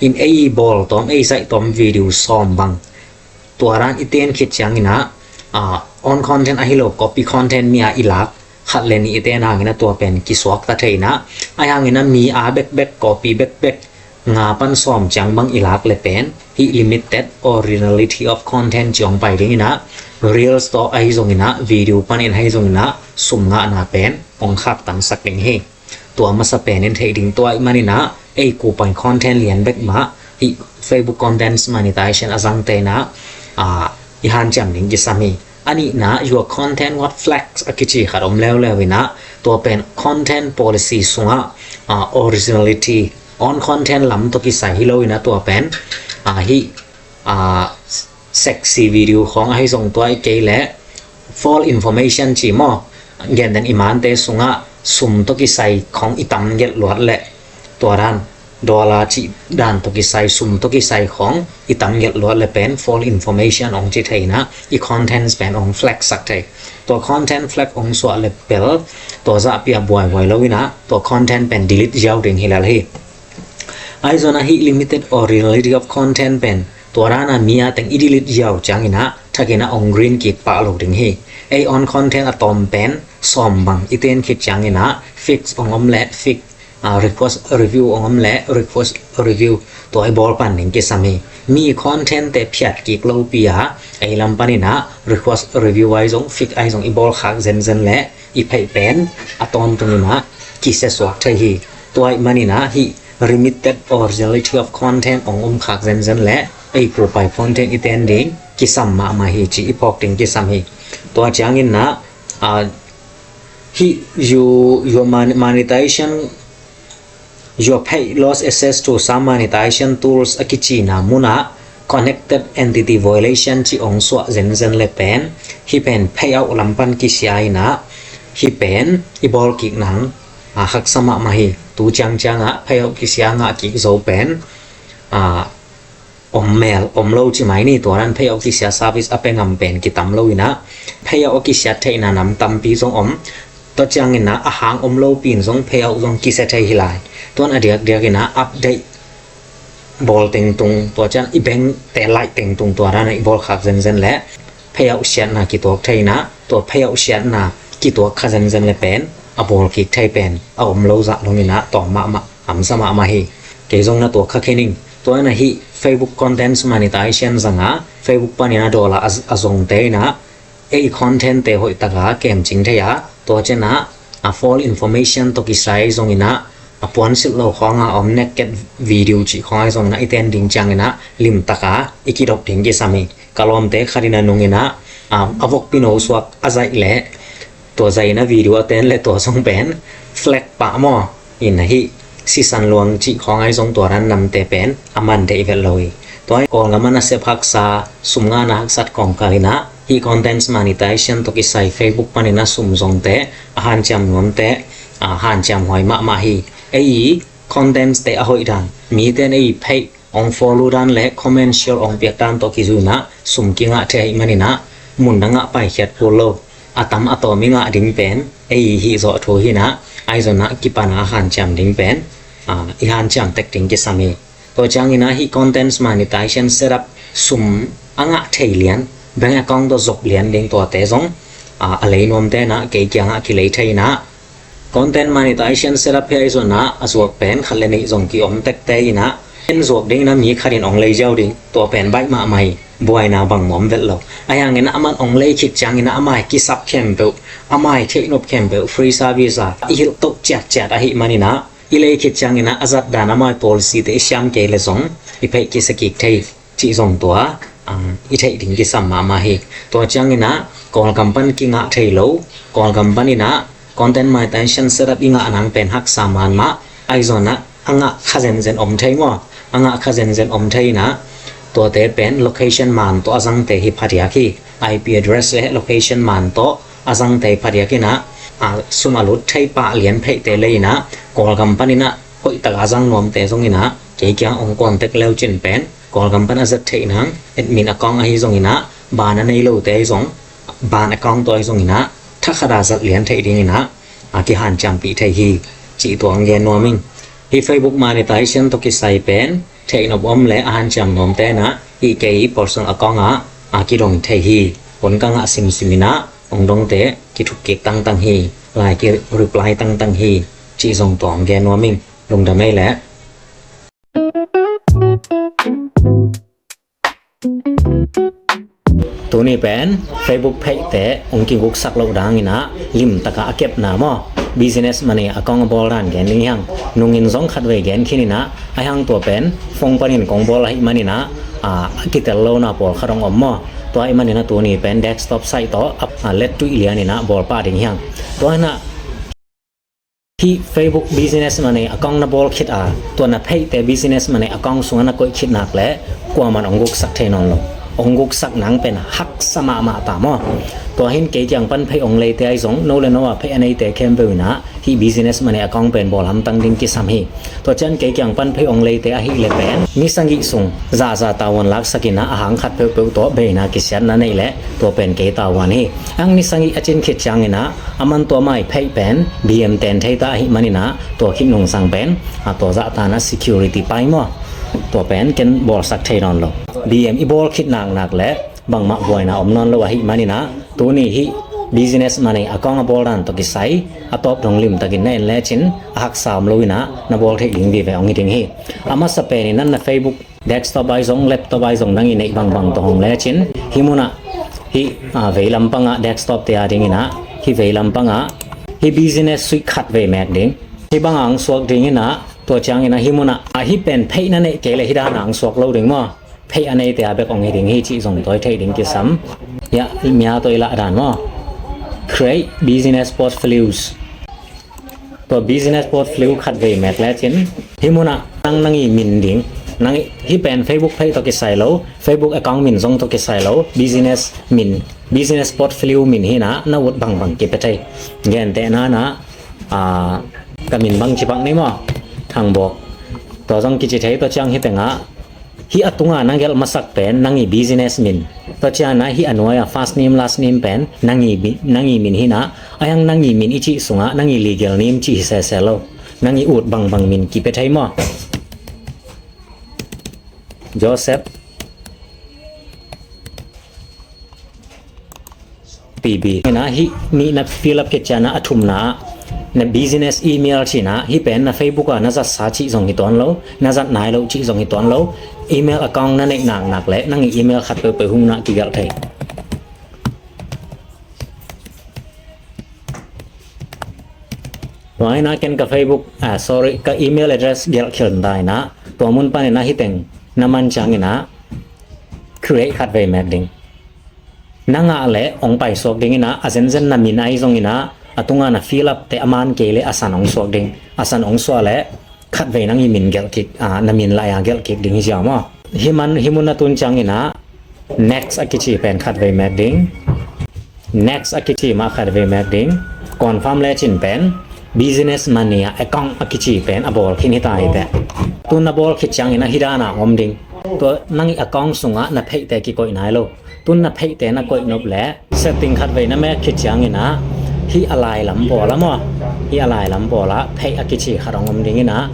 In ei i bawl tawm, ei zaih tawm video sawm bang tua dan i ten khit ciang inah, a, own content ahi lo copy content mi a i lak khat le nih i ten hang inah tua pen kisuak ta thei inah, ahi hang inah mi a bekbek, copy bekbek nga pan sawm ciang bang i lak le pen hih limited originality of content ci hong pai ding inah, reels tawh ahi zong inah, video panin ahi zong inah sum ngahna pen hong khaktansak ding hi. Tua masa pen in theih ding tua ahih man inah ei kupai content lian bek mah hih Facebook content monetization a zangte inah, a, i hanciam ding kisam hi. A nihna, your content got flagged a kici khat om leuleu inah tua pen content policy sungah, a, originality, own content lam tawh kisai hi lo inah tua pen, a, hih, a, sexy video khawng ahi zong tua i kei leh false information ci maw, gentehna i mante sungah sum tawh kisai khawng i tam gelh luat leh tua dan dollar cih dan tawh kisai, sum tawh kisai khawng i tam gelh luat leh pen false information hong ci thei inah i contents pen hong flag sak thei. Tua content flag hong suah leh bel tua zahpi a buaihuai lo inah tua content pen delete ziau ding hi lel hi. Ahi zong a hih limited originality of content pen tua dan a mi a teng i delete ziau ciang inah thak inah hong green kik pah lo ding hi. Ei own content a tawm pen sawm bang i ten khit ciang inah fix hong om leh fix, a, request review hong om leh request review tua i bawl pan ding kisam hi. Mi content te phiat kik lopi a ei lam pan inah request review ahi zong fix ahi zong i bawl khak zenzen leh i pheih pen a tawntung inah kisia suak thei hi. Tua ahih man inah hih limited originality of content hong om khak zenzen leh ei kupai content i ten ding kisam mahmah hi ci i phawk ding kisam hi. Tua ciang inah, a, hih you, your mon-, monetization, your page lost access to some monetization tools a kicina munah connected entity violation ci hong suah zenzen leh pen hih pen payout lam pan kisia inah, Hih pen i bawl kik nang a haksa mahmah hi. Tu ciangciang ah payout kisia ngah kik zo pen a om mel om lo ci mai ni. Tua dan payout kisia service a pe ngam pen kitam lo in ah, payout a kisiat theihna nam tampi zong om. Tua ciangin ah a hang om lopi in zong payout zong kisia thei hi lai. Tuan a diakdiak in ah update bawl tengtung, tua ciang i bank te laih tengtung, tua dan ah i bawl khak zenzen leh payout siatna kituak thei in ah, tua payout siatna kituak kha zenzen leh pen a bawl kik thei pen a om lo zah dong in ah tawm mahmah, hamsa mahmah hi. Kei zong na tuak kha khin ing. Tua in ah hih Facebook content monetization zang a, Facebook panin a dollar a, a zongte in ah ei content te hoih taka kemcing thei a, tua ciang ah a false information tawh kisai zong in ah, a puansilh lo khawng a om naked video cih khawng ahi zong in ah i ten ding ciangin ah limtaka i kidop ding kisam hi. Ka lawmte khat in ah nung in ah a, a vokpi no suak a zaih leh tua zaih in ah video a ten leh tua zong pen flag pah maw, in ah hih sisan luang cih khawng ahi zong tua dan namte pen a man deih vet lo hi. Tua hi Kawlgam ah nasep haksa sum ngahna haksat kawngkal in ah hih content monetization tawh kisai Facebook panin a sum zongte a hanciam nuamte a hanciam huai mahmah hi. Ei content te a hoih dan, mite in ei page ong follow dan leh comment share ong piak dan tawh kizui in ah sum kingah thei ahih manin ah mun na ngah paikhiat kul lo. A tam a tawm i ngah ding pen ei hih zawh thu hi in ah, ahi zong in ah kipan a hanciam ding pen a, i hanciam tek ding kisam hi. Tua ciangin ah hih content monetization setup sum a ngah thei lian, bank account tawh zop lian ding tuate zong a, a lei nuamte in ah kei kiangah kilei thei in ah, content monetization setup hi ahi zong in ah a zuak pen khat leh nih zong kiom tektek in ah, en zuak ding in ah mi khat in ong lei ziau ding, tua pen baih mahmah hi. Buaina bang nuam vet lo. Ahi hangin ah aman ong lei khit ciangin ah a mai kisap khempeuh, a mai theih nop khempeuh free service a i hilh toh ciatciat ahih manin ah, i lei khit ciangin ah a zat dan a mai policy te i siam kei leh zong i page kisia kik thei cih zong tua a, i theih ding kisam mahmah hi. Tua ciangin ah Kawlgam pan kingah thei lo, Kawlgam panin ah content monetization setup i ngah nang pen haksa man mah, ahi zong in ah a ngah kha zenzen om thei maw, a ngah kha zenzen om thei in ah, tuate pen location man tawh a zangte hi phadiak hi. I P address leh location man tawh a zangte hi phadiak in ah, a sum a lut thei pah lian pheihte lei in ah Kawlgam panin ah hoih taka a zang nuamte zong in ah kei kiang ong contact le uh cin pen Kawlgam pan a zat theih nang admin account ahi zong in ah, ban a nei lote ahi zong, ban account tawh ahi zong in ah thakhat a zat lian theih ding in ah a kihanciampih thei hi, cih tua ong gen nuam ing. Hih Facebook monetization tawh kisai pen theih nop om leh a hanciam nuamte in ah hih kei personal account ah a kidong thei hi. Hun ka ngah simsim in ah ong dongte kithuk kik tangtang hi, lai ki reply tangtang hi, cih zong tua ong gen nuam ing. Lungdam ei leh. Tuni pen Facebook page te ong kiguksak loh dang in ah limtaka a kepna maw, business money account a bawl dan gen ding hi hang. Nungin zong khatvei gen khin in ah, ahi hang tua pen phone panin kong bawl ahih manin ah a kitel lona pawlkhat ong om maw. Tua ahih manin ah tuni pen desktop site tawh a, a lettuih lian in ah bawl pah ding hi hang. Tua hi in ah hih Facebook business money account na bawl khit a, tua na page te business money account sungah na koih khit nak leh kuaman ong guksak thei nawn lo. Ong guksak nang pen haksa mahmah ta maw. Tua hi in kei kiang pan page ong leite ahi zong, no leh no a page a neite khempeuh in ah hih business money account pen bawl hamtang ding kisam hi. Tua ciang kei kiang pan page ong leite ahih leh pen ni sagih sung zahzah tavuan laksak in ah a hang khat peuhpeuh tawh beina kisiatna neih leh tua pen kei tavuan hi. Ang ni sagih a cin khit ciangin ah aman tua mai page pen B M ten thei ta ahih manin ah tua khit nungsang pen a tua zahtan a security pai maw, tua pen ken bawlsak thei nawn lo. B M i bawl khit naknak leh bangmah buaina om nawn lo ahih manin ah tuni hih business money account a bawl dan tawh kisai a tawp dong limtakin na en lecin a haksa om lo in ah na bawl theih ding vive ong hi ding hi. A masa pen in ah na Facebook desktop ahi zong, laptop ahi zong nang i neih bangbang tawh hong lecin hih munah hih a, veilam pangah desktop te a ding in ah hih veilam pangah hih business suite khat vei mek ding. Hih bangah ong suak ding in ah tua ciangin ah hih munah a hih pen page na neih kei leh hih danah ong suak lo ding maw. Page a neite a bek ong hi ding hi cih zong tua i theih ding kisam. Hiah mia tawh i lah dan maw. Create business portfolios. Tua business portfolio khat vei mek lecin hih munah nang nang i min ding, Nang hih pen Facebook page tawh kisai lo, Facebook account min zong tawh kisai lo, business min, business portfolio min hi in ah na ut bangbang kipia thei. Gentehna in ah, ah, ka min bang ci pak ni maw, Thang Bawk. Tua zong kici thei. Tua ciang hih tengah hih a tunga na gelh masak pen nang i business min. Tua ciang in ah hih a nuai a first name, last name pen nang i, nang i min hi in ah, a hiang nang i min i cih sungah nang i legal name cih hi sese lo. Nang i ut bangbang min kipia thei maw. Joseph P B. Hi in ah hih nih na fill up khit ciang in ah a thumna ah na business email ci in ah, hih pen na Facebook ah na zatsa cih zong hi tuan lo, na zat nai lo cih zong hi tuan lo. Email account na neih naknak le nang i email khat peuhpeuh hong na kigelh thei. Tua hi in ah ken ka Facebook, ah, sorry, ka email address gelh khia ta in ah, tua mun pan in ah hih teng na man ciang in ah create khatvei mek ding. Na ngah leh hong paisuak ding in ah, a zenzen na min ahi zong in ah, a tunga na fill up te a man kei leh a san hong suak ding. A san hong suak leh khatvei nang i min gelh kik, ah, na min lai a gelh kik ding hi ziau maw. Hih man, hih mun na tun ciang in ah next a kici pen khatvei mek ding. Next a kici mah khatvei mek ding. Confirm lecin pen business money a account a kici pen a bawl khin hi ta hi teh. Tun na bawl khit ciang in ah hih dan a om ding. Tua nang i account sungah na page te kikoih nai lo. Tun na page te na koih nop leh setting khatvei na mek khit ciang in ah hih a lai lam pawl ah maw, hih a lai lam pawl ah page a kici khat hong om ding in ah,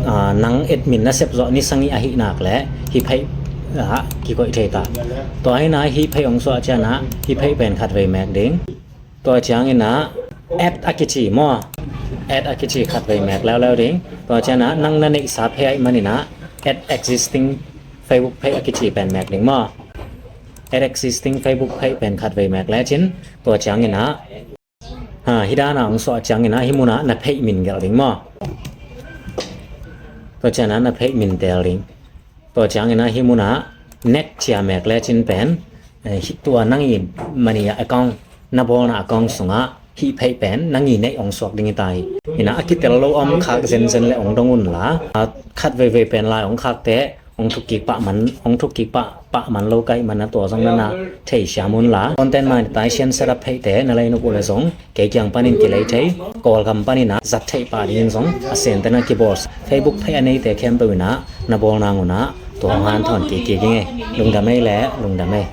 ah, nang admin na sep zawh ni sang i ahih nak leh hih page ah kikoih thei ta. Tua hi in ah hih page hong suah ciang in ah hih page pen khatvei mek ding. Tua ciang in ah add a kici maw, add a kici khatvei mek leuleu ding. Tua ciang in ah nang na neihsa page ahih man in ah add existing Facebook page a kici pen mek ding maw. Add existing Facebook page pen khatvei mek lecin, tua ciang in ah, ha, hih dan a hong suah ciang in ah hih mun ah na page min gelh ding maw. Tua ciang in ah na page min tel ding. Tua ciang in ah hih mun ah next ci a mek lecin pen, eh, hih tua nang i money a account, na bawlna account sungah hih page pen nang i neih hong suak ding hi ta hi. In ah a kitel lo a om khak zenzen leh hong dong un la, a khat veivei pen lai hong khak teh hong thuk kik pah man, hong thuk kik pah, pah man lo ka hih man ah tua zong na na thei siam un la. Content monetization setup page te na lei nop uh leh zong kei kiang panin kilei thei. Kawlgam panin ah zat theih pah dingin zong a sente na kibawl. Facebook page a neite khempeuh in ah na bawl nang un ah tua hong hanthawn kik kik ing ei. Lungdam ei leh lungdam ei.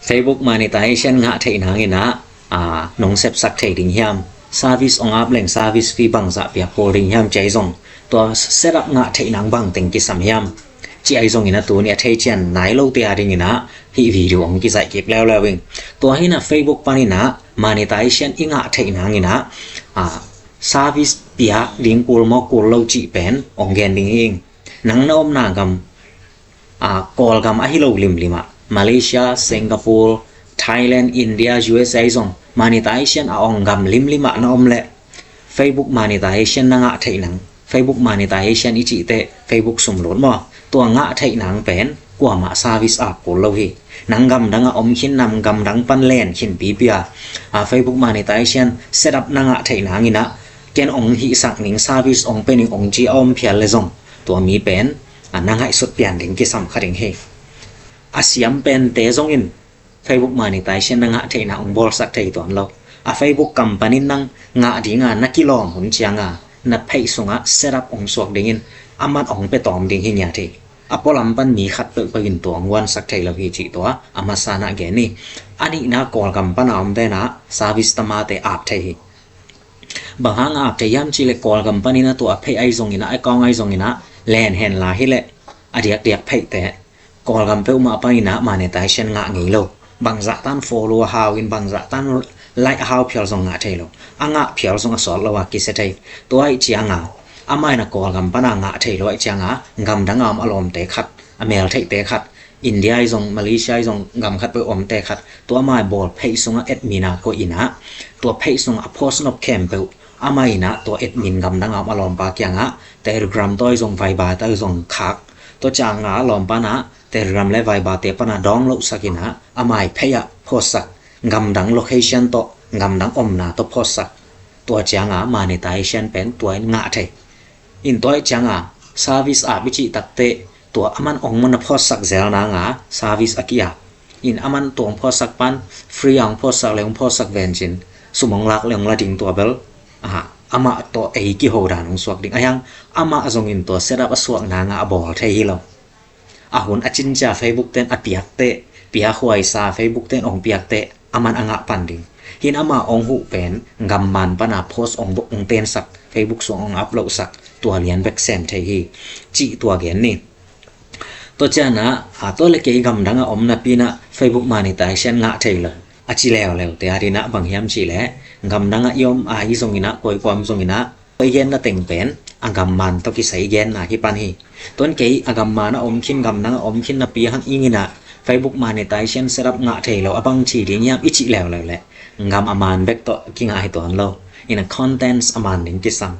Facebook monetization ngah theih nang in ah, ah, nong sepsak thei ding hiam? Service hong ap leng service fee bangzah piak kul ding hiam ci ahi zong, tua setup ngah theih nang bangteng kisam hiam ci ahi zong in ah tuni a thei cian nai lote a ding in ah hih video hong kizaih kik leuleu ing. Tua hi in ah Facebook pan in ah monetization i ngah theih nang in ah, ah, service piak ding kul maw kul lo cih pen hong gen ding hi ing. Nang na omna gam, ah, Kawlgam ahi lo limlim ah, Malaysia, Singapore, Thailand, India, U S A zong monetization a ong gam limlim ah na om leh Facebook monetization na ngah theih nang, Facebook monetization i cih teh Facebook sumlut maw, tua ngah theih nang pen kuamah service ap kul lo hi. Nang gamdang ah om khin, nang gamdang pan len khin pipi a, ah, Facebook monetization setup na ngah theih nang in ah ken ong hihsak ning, service ong pia ning ong ci a om phial leh zong, tua mi pen, ah, na ngaihsut pian ding kisam kha ding hi. A siam pente zong in Facebook monetization na ngah theihna hong bawlsak thei tuan lo. A Facebook company in nang ngah dinga na kilawm hun cianga na page sungah setup hong suak dingin a mat hong pia tawm ding hi ngiat hi. A pualam pan mi khat peuhpeuh in tua hong guansak thei lo hi cih tua a masa in ah gen hi. A nihna Kawlgam pan a omte in ah service tamate ap thei hi. Bang hang a ap thei hiam cih leh Kawlgam panin ah tua a page ahi zongin ah, account ahi zongin ah len hen la hi leh a diakdiak page te Kawlgam peuhmah panin ah monetization ngah ngei lo. Bangzah tan follow a hau in, bangzah tan like a hau phial zong ngah thei lo. A ngah phial zong a sawt lo a kisia thei. Tua ahih cianga amah in ah Kawlgam pana ngah thei lo ahih cianga gamdang a om a lawmte khat, a meltheihte khat, India ahi zong, Malaysia ahi zong, gam khat peuh omte khat, tua amah bawl page sungah admin a koih in ah, tua page sungah a post nop khempeuh amah in ah tua admin gamdang a om a lawmpa kiangah Telegram tawh ahi zong, Viber tawh ahi zong khak. Tua cianga a lawmpa in ah Telegram le Viber te pana download sak in ah amah page ah post sak, gamdang location tawh, gamdang omna tawh post sak. Tua cianga monetization pen tua in ngah thei. In tua ih cianga service app i cih takteh tua aman ong mun a post sak zel nanga service a ki-ap. In aman tua ong post sak pan free a ong post sak le ong post sak vencin sum ong lak le ong la ding tua bel. Aha, amah tawh ei kiho dan ong suak ding. Ahiang amah zongin tua setup a suak nanga a bawl thei hi lo. A hun a cincia Facebook ten a piakteh, piakhuaisa Facebook ten ong piakteh aman a ngah pan ding. Hin ama ong huh pen gamman pana post ong bok ong tensak, Facebook sung ong upload sak, tua lian bek sem thei hi. Cih tua gen ni. Tua ciana a tua le kei gamdanga om napina Facebook monetization ngah thei lo a ci leuleu te a dina bang hiam cih le gamdanga i om a i zongina koikuam zongina i genna teng pen a gamman tawh kisai i genna hi pan hi. Tuan kei a gamman a om khin gamdanga om khin napi hang ingina Facebook monetization setup ngah thei lo a bang ci ding hiam i cih leuleu le gam a man bek tawh kingah hi tuan lo. Ina contents a man ding kisam.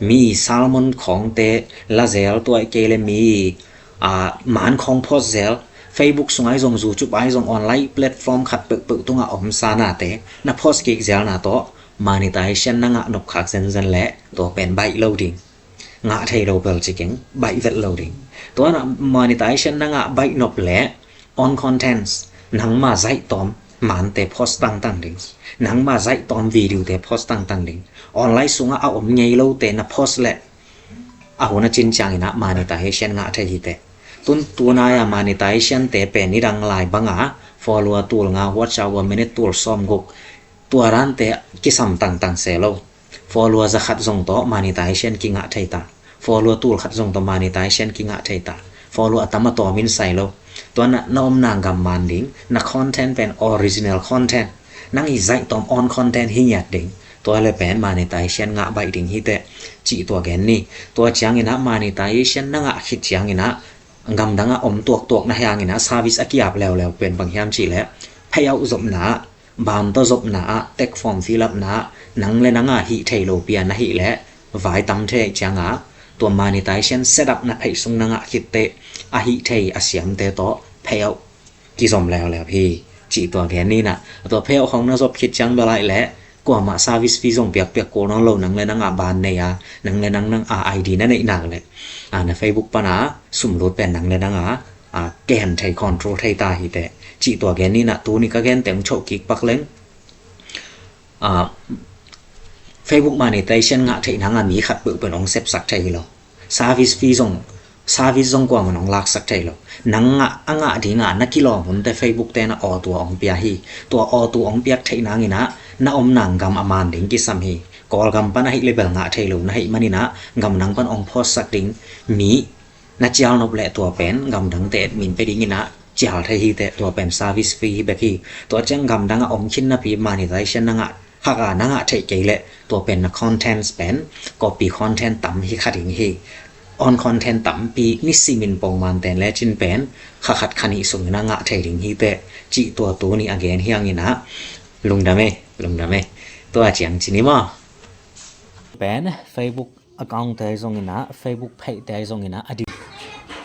Mi salmon khawngte la zel tua i kei le mi a man khawng post zel Facebook sung ai zong YouTube ai zong online platform khat peuhpeuh tunga om sanate na post kik zelna tawh monetization na ngah nop khak zenzen le tua pen baih lo ding. Ngah thei lo bel ci keng baih vet lo ding. Tua na monetization na ngah baih nop le on contents nangma zaih tawm mante post tangtang ding. Nangma zaih tawm video te post tangtang ding. Online sunga a om ngei lote na post le a hun a cin ciangina monetization ngah thei hi te. Tun tunaya monetization te pen i dang lai banga follower tul nga watch hour minute tul sawm guk tua dante kisam tangtang se lo. Follower za khat zong tawh monetization kingah thei ta. Follower tul khat zong tawh monetization kingah thei ta. Follower a tam a tawm in sai lo. Tua na, na omna gamman ding na content pen original content nang i zaih tawm on content hi ngiat ding. Tua le pen monetization ngah baih ding hi te cih tua gen ni. Tua ciangina monetization na ngah khit ciangina gamdanga om tuaktuak na hiangina service a ki-ap leuleu pen bang hiam cih le payout zopna ah bamtaw zopna ah tech form fill up na ah nang le nanga hih thei lo pia na hih le vai tam thei cianga tua monetization setup na pheih sung na ngah khitte a hih thei a siamte tawh payout kizom leuleu hi. Cih tua gen nina tua payout khong na zop khit ciang belaih le kuamah service fee zong piakpiak kul nawn lo nang le nanga ban nei a nang le nang nanga ID na neih nak le a na Facebook pana sumlut pen nang le nanga a ken thei control thei ta hi te. Cih tua gen nina tuni ka gen teng choh kik pak leng a Facebook monetization ngah theih nanga mi khat peuhpeuh ong sepsak thei hi lo. Service fee zong service zong kuaman ong laksak thei lo. Nang ngah a ngah dinga na kilawm hunte Facebook te na aw tua ong pia hi. Tua aw tua ong piak theih nangina na om nang gam a man ding kisam hi. Kawlgam pan ahih le bel ngah thei lo na hih manina gam nang pan ong phawtsak ding mi na cial nop le tua pen gamdangte admin pe dingina cial thei hi te tua pen service fee hi bek hi. Tua ciang gamdanga om khin napi monetization na ngah haka na ngah theih kei le tua pen na contents pen copy content tam hi kha ding hi. On content tampi nisimin pongman ten le cin pen kha khat kha nih sungina ngah thei ding hi te cih tua tuni a gen hiangina lungdam e lungdam e. Tua ciang cini maw? Pen Facebook account te zongina Facebook page te zongina a di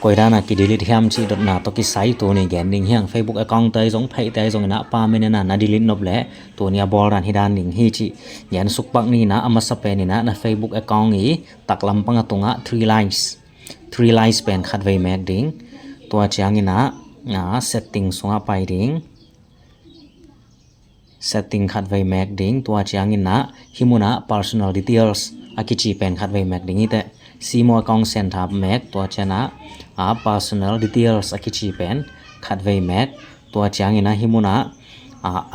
koidana ki delete hiam cih dotna tawh kisai tuni gen ding hiang. Facebook account te zong page te zongina permanent a na delete nop le tuni a bawl dan hi dan ding hi cih gen sukpak nina a masa penina na Facebook account i taklam panga tunga three lines three lines pen khat vei mek ding. Tua ciangina a setting sunga pai ding. Setting khat vei mek ding tua ciangina hih muna personal details a kici pen khat vei mek ding hi te. See more account center mek tua ciangina a personal details a kici pen khat vei mek tua ciangina hih muna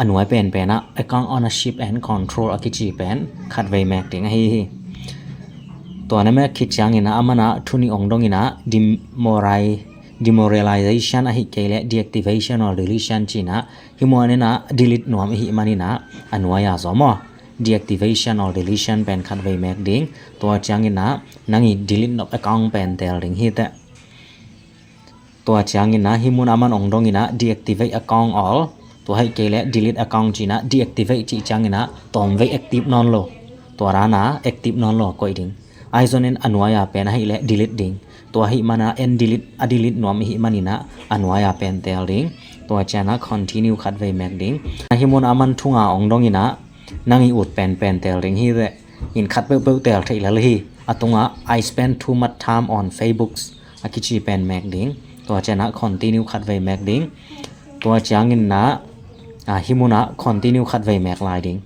a nuai penpena account ownership and control a kici pen khat vei mek ding ahi hi. Tua na mek khit ciangina a mana thuni ong dongina demoralization ahih kei le deactivation or deletion cina hih muanina delete nuam ihih manina a nuai-a zaw maw? Deactivation or deletion pen khat vei mek ding. Tua ciangina nang i delete nop account pen tel ding hi te. Tua ciangina hih muna man ong dongina deactivate account all. Tua hih kei le delete account cina deactivate cih ciangina tawm vei active nawn lo. Tua rana active nawn lo koih ding. Aizonin a nuai-a pen ahih le delete ding. Tua hih mana en delete a delete nuam ihih manina a nuai-a pen tel ding. Tua ciana continue khat vei mek ding. Hih muna man thunga ong dongina nang i ut penpen tel ding hi ve. In khat peuhpeuh tel theih lel hi. A tungah "I spend too much time on Facebook" a kici pen mek ding. Tua ciangin ah "continue" khatvei mek ding. Tua ciangin ah, ah, hih munah "continue" khatvei mek lai ding.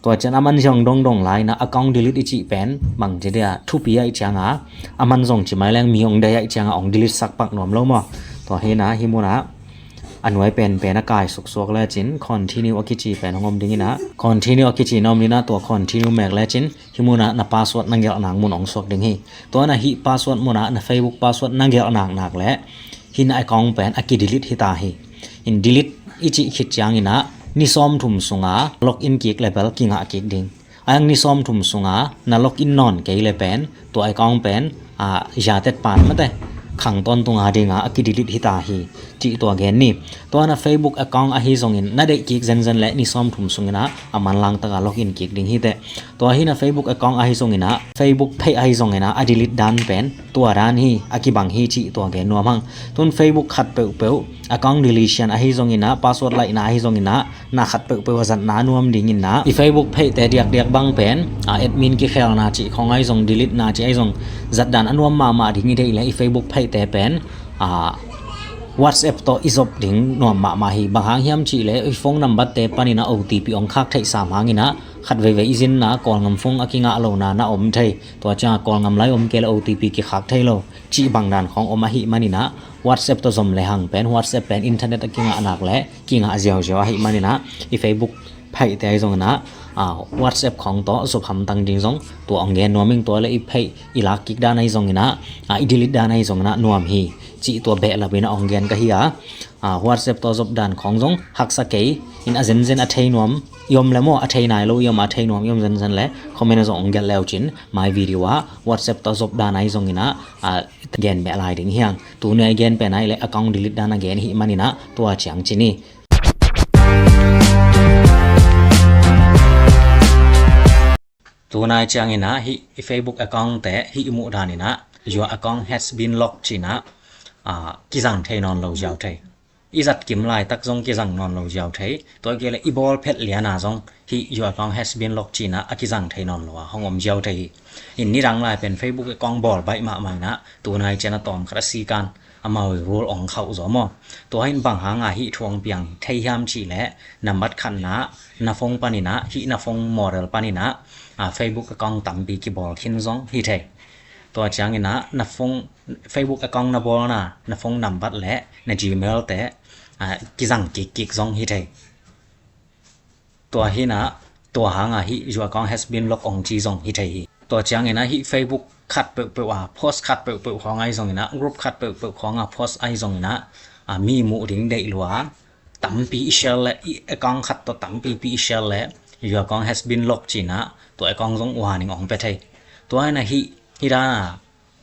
Tua ciang a man zong dongdong lai-in ah account delete i cih pen bangci dia, thupi ahih ciangin a man zong ci mai leng mi hong deih ahih ciangin a hong delete sak pak nuam lo maw. Tua hi-in ah hih munah a nuai penpen a kai suksuak lecin "continue" a kici pen hong om ding in ah, "continue" a kici na om ding in ah, tua "continue" mek lecin hih munah na password na gelh nak mun hong suak ding hi. Tua na hih password munah na Facebook password na gelh nak nak leh hih na account pen a kidelete hi ta hi. In delete i cih khit ciangin ah ni sawmthum sunga login kik leh bel kingah kik ding. A hang ni sawmthum sunga na login nawn kei leh pen tua account pen, ah, ziatet pan mate khang tawntung a dinga a kidelete hi ta hi, cih tua gen ni. Tua na Facebook account ahi zongin na deih kik zenzen leh ni sawmthum sungin ah a manlang taka login kik ding hi teh. Tua hi-in ah Facebook account ahi zongin ah, Facebook page ahi zongin ah a delete dan pen tua dan hi, a kibang hi cih tua gen nuam hang. Tun Facebook khat peuhpeuh account deletion ahi zongin ah, password laihna ahi zongin ah, na khat peuhpeuh a zatna a nuam ding in ah, i Facebook page-te diakdiak bang pen, ah, admin kikhelna cih khawng ahi zong, delete-na cih ahi zong, zatdan a nuam mahmah ding i deih leh i Facebook page-te pen, ah, WhatsApp tawh i zop ding nuam mahmah hi. Bang hang hiam cih leh i phone number-te panin ah O T P hong khak theih sam hangin ah khat veivei i zinna Kawlgam phone a kingah lohna na om thei. Tua ciang Kawlgam lai om kei leh O T P kikhak thei lo cih bang dan khawng om ahih manin ah WhatsApp tawh zom lehang pen, WhatsApp pen internet a kingah nak leh kingah ziauziau ahih manin ah i Facebook page-te ahi zongin ah, ah, WhatsApp khawng tawh zop hamtang ding zong tua hong gen nuam ing. Tua leh i page i lak kik dan ahi zongin ah, ah, i delete dan ahi zongin ah nuam hi, cih tua behlap in ah hong gen ka hi a. Ah, WhatsApp tawh zop dan khawng zong haksa kei in, a zenzen a thei nuam i om leh maw, a thei nai lo i om, a thei nuam i om zenzen leh comment ah zong hong gelh le uh cin, my video ah WhatsApp tawh zop dan ahi zongin ah, ah, gen beh lai ding hi hang. Tuni a i gen pen ahih leh account delete dan a gen ahih manin ah tua ciang ci ni. Tunai ciangin ah hih i Facebook account-te hih i muh danin ah "Your account has been locked" ci-in ah, ah, kizang thei nawn lo ziau thei. I zat kim laitak zong kizang nawn lo ziau thei. Tua hi kei leh i bawl phet lian a zong hih "Your account has been locked" ci-in ah a kizang thei nawn lo a hong om ziau thei hi. In nidang lai pen Facebook account bawl baih mahmah in ah, tunai ciang a tawm khat a sikan amau i rule hong khauh zaw maw. Tua hi-in bang hanga hih thu hong piang thei hiam cih leh, nambat khatna, na phone panin ah, hih na phone model panin ah, ah, Facebook account tampi kibawl khin zong hi thei. Tua ciangin ah na phone, Facebook account na bawlna na phone nambat leh na Gmail-te, ah, kizang kikkik zong hi thei. Tua hi-in ah, tua hanga hih "Your account has been locked" hong ci zong hi thei hi. Tua ciangin ah hih Facebook khat peuhpeuh a post khat peuhpeuh khawng ahi zongin ah, group khat peuhpeuh khawng a post ahi zongin ah, ah, mi muh ding deih lua tampi i share leh, i account khat tawh tampipi i share leh "Your account has been locked" ci-in ah tua account zong warning hong pia thei. Tua hi-in ah hih, hih dan a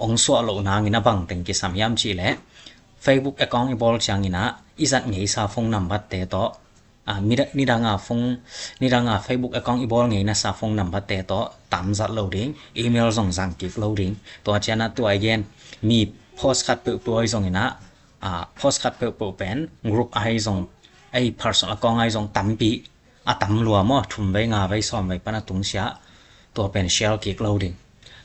hong suah loh nangin ah bang teng kisam hiam cih leh, Facebook account i bawl ciangin ah i zat ngeisa phone nambat-te tawh, ah, mida-, nidang a phone, nidang a Facebook account i bawl ngei nasa phone nambat-te tawh tam zat lo ding, email zong zang kik lo ding. Tua ciang ah tua i gen, mi post khat peuhpeuh ahi zongin ah, ah, post khat peuhpeuh pen group ahi zong, ei personal account ahi zong tampi, a tam lua maw, thum vei, nga vei, sawm vei pan a tungsiah, tua pen share kik lo ding.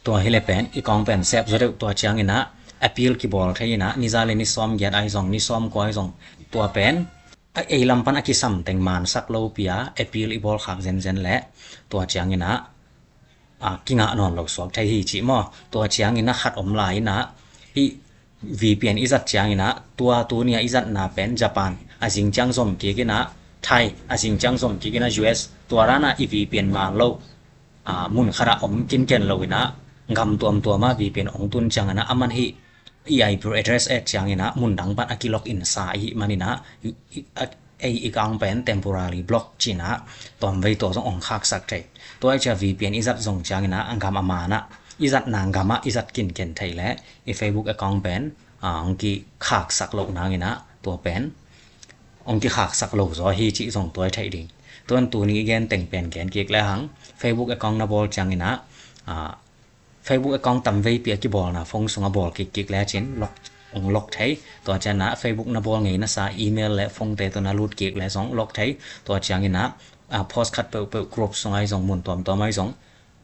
Tua hi leh pen i account pen sep zaw deuh. Tua ciangin ah appeal kibawl thei in ah, ni za leh ni sawmgiat ahi zong, ni sawmkua ahi zong, tua pen a, ei lam pan a kisam teng mansak lopi a appeal i bawl khak zenzen leh tua ciangin ah, ah, kingah nawn lo suak thei hi cih maw. Tua ciangin ah khat om lai in ah, hih V P N i zat ciangin ah, tua tuni a i zatna pen Japan a zing ciang zom kik in ah, Thai a zing ciang zom kik in ah, U S, tua dan a i V P N man lo, ah, mun khat ah om kinken lo in ah, gam tuamtuam ah V P N hong tun ciangin ah, a man hih i I P address et ciangin ah mun dang pan a ki login sa ahih manin ah, i, i, a, ei account pen temporary block ci-in ah tawmvei tua zong hong khaksak thei. Tua ahih ciang V P N i zat zong ciangin ah, a gam a man ah, i zatna gam ah i zat kinken thei leh i Facebook account pen, ah, hong kikhaksak loh nangin ah tua pen hong kikhaksak lo zaw hi cih zong tua i theih ding. Tuan tuni i gen teng pen gen kik lehang, Facebook account na bawl ciangin ah, ah, Facebook account tamveipi a kibawlna phone sungah bawl kikkik lecin lock, hong lock thei. Tua ciang ah Facebook na bawl ngei nasa email leh phone-te tawh na lut kik leh zong lock thei. Tua ciangin ah, ah, post khat peuhpeuh group sungah ahi zong, mun tuamtuam ah ahi zong,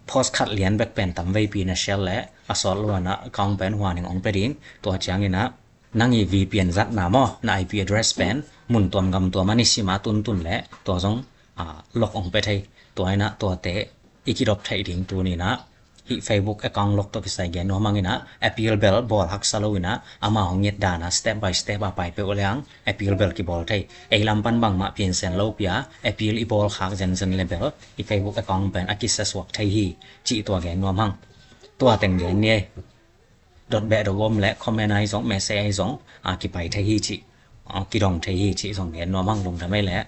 Post khat lian bek pen tamveipi na share leh a sawt lo in ah account pen warning hong pia ding. Tua ciangin ah nang i V P N zatna maw, na I P address pen mun tuam gam tuam a nisim a tuntun leh tua zong, ah, lock hong pia thei. Tua in ah tuate i kidop theih ding tuni in ah hih Facebook account lock tawh kisai gen nuam hang in ah, appeal bel bawl haksa lo in ah, ama hong nget dan a step by step a pai peuh leng appeal bel kibawl thei. Ei lam pan bangmah piansen lo pia, appeal i bawl khak zenzen leh bel i Facebook account pen a kisia suak thei hi, cih tua gen nuam hang. Tua teng gen ni ei. Dot beh dot com leh comment ahi zong, message ahi zong, a, kipai thei hi cih, a, kidong thei hi cih zong gen nuam hang, lungdam ei leh.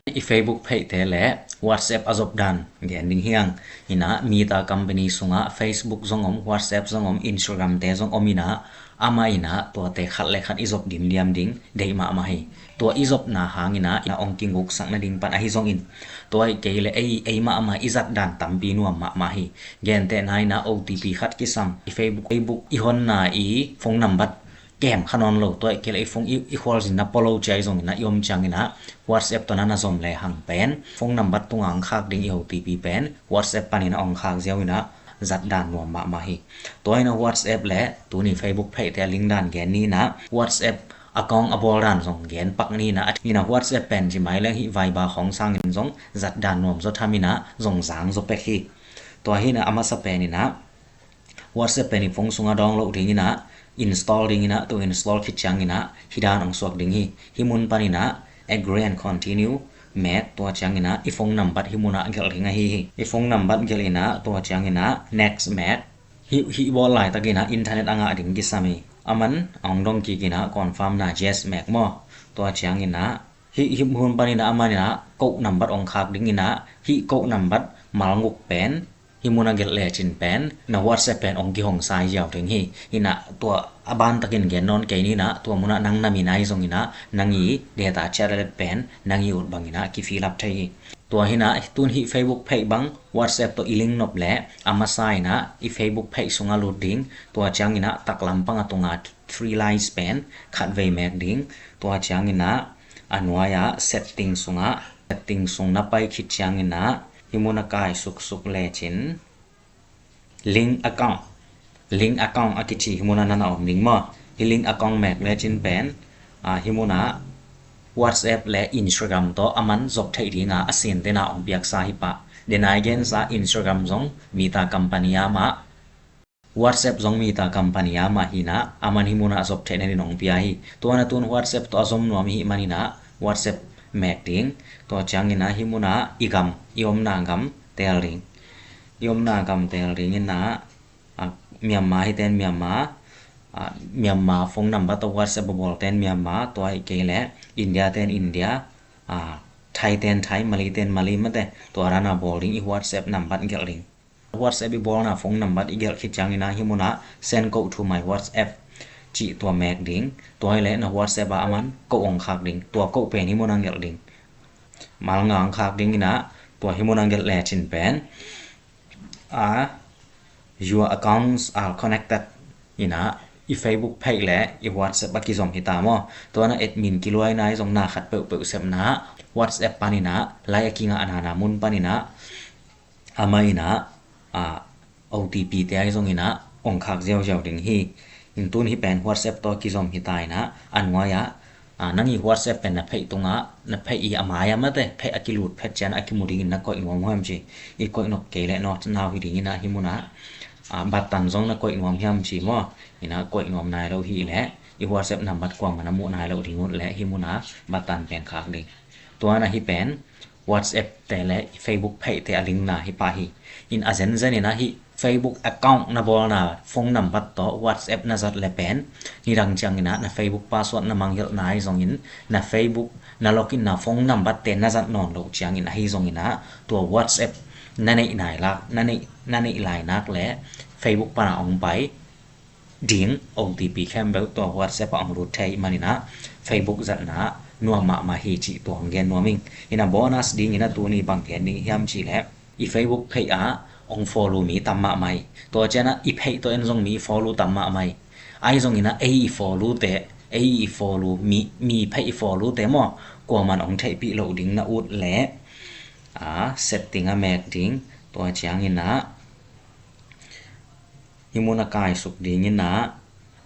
I Facebook page te leh WhatsApp a zop dan gen ding hi hang. In ah Meta company sungah Facebook zong om, WhatsApp zong om, Instagram te zong om in ah, amah in ah tuate khat leh khat i zop dimdiam ding deih mahmah hi. Tua i zopna hang in ah, in ah hong kinguksak nading pan ahi zongin, tua hi kei leh ei, ei mahmah i zat dan tampi nuam mahmah hi. Gentehna in ah O T P khat kisam, i Facebook, Facebook i honna i phone nambat kem kha nawn lo, tua hi kei leh i phone i, i khualzinna pua lo ci ahi zongin ah, i om ciangin ah WhatsApp tawh na na zom lehang pen phone nambat tungah hong khak ding i O T P pen WhatsApp panin ah hong khak ziau in ah zat dan nuam mahmah hi. Tua in ah WhatsApp leh tuni Facebook page te a link dan gen ni in ah, WhatsApp account a bawl dan zong gen pak ni in ah, in ah WhatsApp pen ci mai leng hih Viber khawng sangin zong zat dan nuam zaw tham in ah zong zang zaw pek hi. Tua hi in ah a masa pen in ah WhatsApp pen i phone sungah download ding in ah, install ding in ah, tua install khit ciangin ah hih dan hong suak ding hi. Hih mun panin ah agree and continue mek, tua ciangin ah i phone nambat hih munah gelh ding ahi hi. I phone nambat gelh in ah, tua ciangin ah next mek. Hih, hih bawl laitakin ah internet a ngah ding kisam hi. Aman a hong dong kik in ah confirm na yes mek maw. Tua ciangin ah hih, hih mun panin ah aman in ah code nambat hong khak ding in ah, hih code nambat malnguk pen hih munah gelh lecin pen na WhatsApp pen hong kihong sai ziau ding hi. In ah tua a bantakin gen nawn kei ni in ah, tua munah nang na min ahi zongin ah, nang i data chat pen nang i ut bangin ah kifill up thei hi. Tua hi in ah tun hih Facebook page bang WhatsApp tawh i link nop leh a masa in ah i Facebook page sungah lut ding. Tua ciangin ah taklam panga tunga three lines pen khatvei mek ding. Tua ciangin ah a nuai-ah setting sungah, setting sung na pai khit ciangin ah hih munah kai suksuk lecin link account, link account a kici hih munah na na om ding maw. Hih link account mek lecin pen, a, hih munah WhatsApp leh Instagram tawh aman zop theih dinga a sinte na hong piaksa hi pah. Dena i gensa Instagram zong Meta company a mah, WhatsApp zong Meta company a mah hi in ah, aman hih munah zop theih nadin hong pia hi. Tua na tun WhatsApp tawh a zom nuam i hih manin ah WhatsApp mek ding. Tua ciangin ah hih munah i gam, i omna gam teel ding. I omna gam teel ding in ah, a, Myanmar hi ten Myanmar, a, Myanmar phone number tawh WhatsApp a bawl ten Myanmar, tua hi kei leh India ten India, a, Thai ten Thai, Malay ten Malay mate, tua dan a bawl ding, i WhatsApp number gelh ding. WhatsApp i bawlna phone number i gelh khit ciangin ah hih munah send code to my WhatsApp cih tua mek ding. Tua hi leh na WhatsApp ah aman code hong khak ding. Tua code pen hih munah gelh ding. Malnga hong khak ding in ah tua hih munah gelh lecin pen, a, your accounts are connected in ah i Facebook page leh i WhatsApp a kizom hi ta maw. Tua na admin kiluaina i zong na khat peuhpeuh sepna WhatsApp panin ah lai a kingahna na mun panin ah amah in ah, a, O T P te ahi zongin ah hong khak ziauziau ding hi. In tun hih pen WhatsApp tawh kizom hi ta in ah, a nuai-ah, a, nang i WhatsApp pen na pheih tungah, na pheih i a mai-ah mate, pheih a kilut phet ciang a kimu dingin na koih nuam hiam ci. I koih nop kei leh nawt nau hi dingin ah hih munah, a, button zong na koih nuam hiam ci maw. In ah koih nuam nai lo hi leh i WhatsApp number kuamah na muh nai lo ding uh leh hih munah button pen khak ding. Tua na hih pen WhatsApp te leh Facebook page te a linkna hi pah hi. In a zenzen in ah hih Facebook account na bawlna phone number tawh WhatsApp na zat leh pen, nidang ciangin ah na Facebook password na mangngilhna ahi zongin, na Facebook na loginna phone number te na zat nawn loh ciangin ahi zongin ah tua WhatsApp na neih nai lak, na neih, na neih lai nak leh Facebook pan a hong pai ding O T P khempeuh tua WhatsApp ah hong lut thei manin ah Facebook zatna nuam mahmah hi cih tua hong gen nuam ing. In ah bonus dingin ah tuni bang gen ding hiam cih leh i Facebook page ah hong follow mi tam mahmah hi. Tua ciang ah i page tawh en zong mi follow tam mahmah hi. Ahi zongin ah ei i follow te, ei i follow mi, mi page i follow te maw, kuaman hong theihpih loh ding na ut leh, a, setting ah mek ding. Tua ciangin ah hih mun a kaisuk dingin ah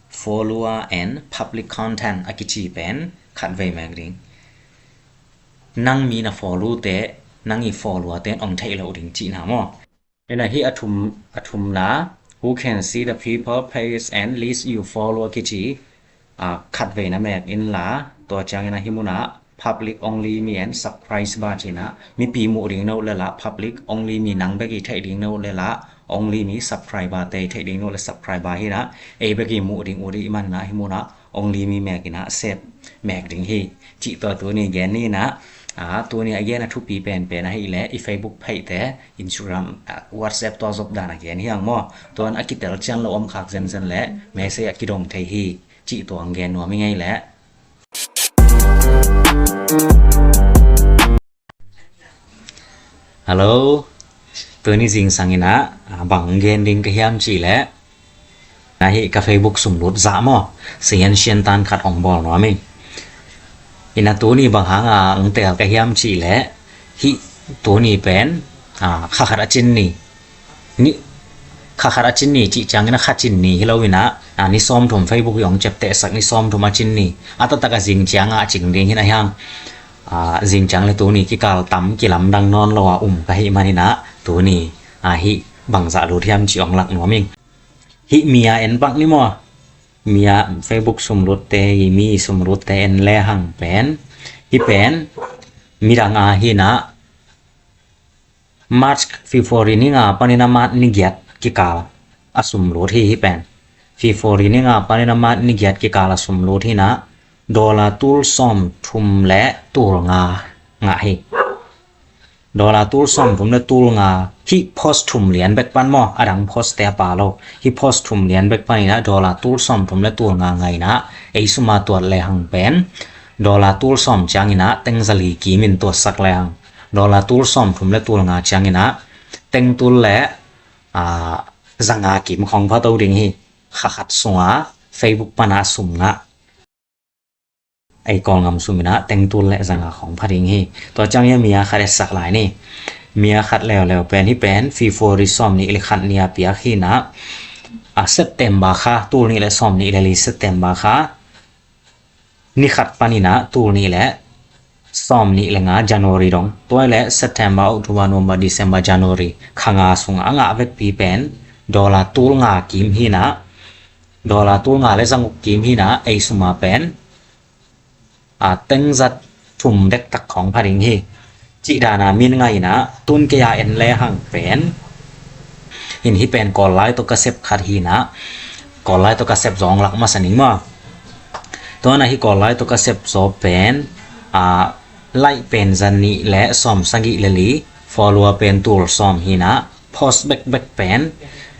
follower and public content a kici pen khatvei mek ding. Nang mi na follow te, nang i follower te in ong theih loh ding cihna maw? Ina hih a thum, a thumna, who can see the people page and list you follow a kici, a, khatvei na mek inla, tua ciangin ah hih mun ah public only mi and subscriber cih na, mipi muh ding no le la, public only mi nang bek i theih ding no le la, only mi subscriber te i theih ding no le subscriber hi na, ei bek i muh ding uh dih man na hih mun ah only mi mek in ah save mek ding hi. Cih tua tuni gen ni na, a, tuni a gen a thupi penpen ahih leh i Facebook page te, Instagram, a, WhatsApp tua zop dan a gen hi ang maw? Tuan a kitel cian lo om khak zenzen leh message a kidong thei hi. Cih tua ang gen nuam i ngei leh. Hello. Tuni zingsang in ah, a, bang gen ding ka hiam cih leh, na hih ka Facebook sumlut zah maw, sian sian tan khat ong bawl nuam ing. Ina tuni bang hang a ong tel ka hiam cih leh, hih tuni pen, a, kha khat a cin ni. Ni, kha khat a cin ni cih ciangin ah kha cin ni hi lo in ah, a, ni sawmthum Facebook i ong ciaptehsak ni sawmthum a cin ni. A taktak a zing ciang a cing ding hi na hiang. A, zing ciang le tuni kikal tam kilamdang nawn lo a um ka hih man in ah tuni, a, hih bangzah lut hiam cih ong lak nuam ing. Hih mi a en pak ni maw? Mi a Facebook sumlut te, hih mi sumlut te en le hang pen, hih pen midang a hi na, March February ni nga panin a March ni giat kikal a sumlut hi hih pen. February ni nga panin a March ni giat kikal a sumlut hi na, dollar tul sawmthum le tul nga ngah hi. Dollar tul sawmthum le tul nga hih post thum lian bek pan maw, a dang post te a pa lo. Hih post thum lian bek pan in ah dollar tul sawmthum le tul nga ngah in ah, ei sum a tuat le hang pen dollar tul sawm ciangin ah teng za li kim in tuatsak le hang, dollar tul sawmthum le tul nga ciangin ah teng tul le, a, za nga kim khong pha to ding hi. Kha khat sung a Facebook pan a sum ngah, ei Kawlgam sum in ah teng tul le za nga khong pha ding hi. Tua ciang hih mi a khat etsak lai ni. Mi a khat leuleu pen hih pen February sawm nih le khat ni a piak hi na, a, September kha, tul nih le sawm nih le li September kha, ni khat panin ah tul nih le sawm nih le nga January dong, tua le September, October, November, December, January, kha nga sung a ngah vekpi pen dollar tul nga kim hi na, dollar tul nga le za guk kim hi na, ei sum a pen, a, teng za thum dektak khong pha ding hi. Cih dan a min ngah in ah tun kei a en le hang pen, in hih pen Kawl lai tawh ka sep khat hi na, Kawl lai tawh ka sep zaw ong lak masa ning maw? Tua na hih Kawl lai tawh ka sep zaw pen, a, like pen za nih le sawm sagih le li, follower pen tul sawm hi na, post bekbek pen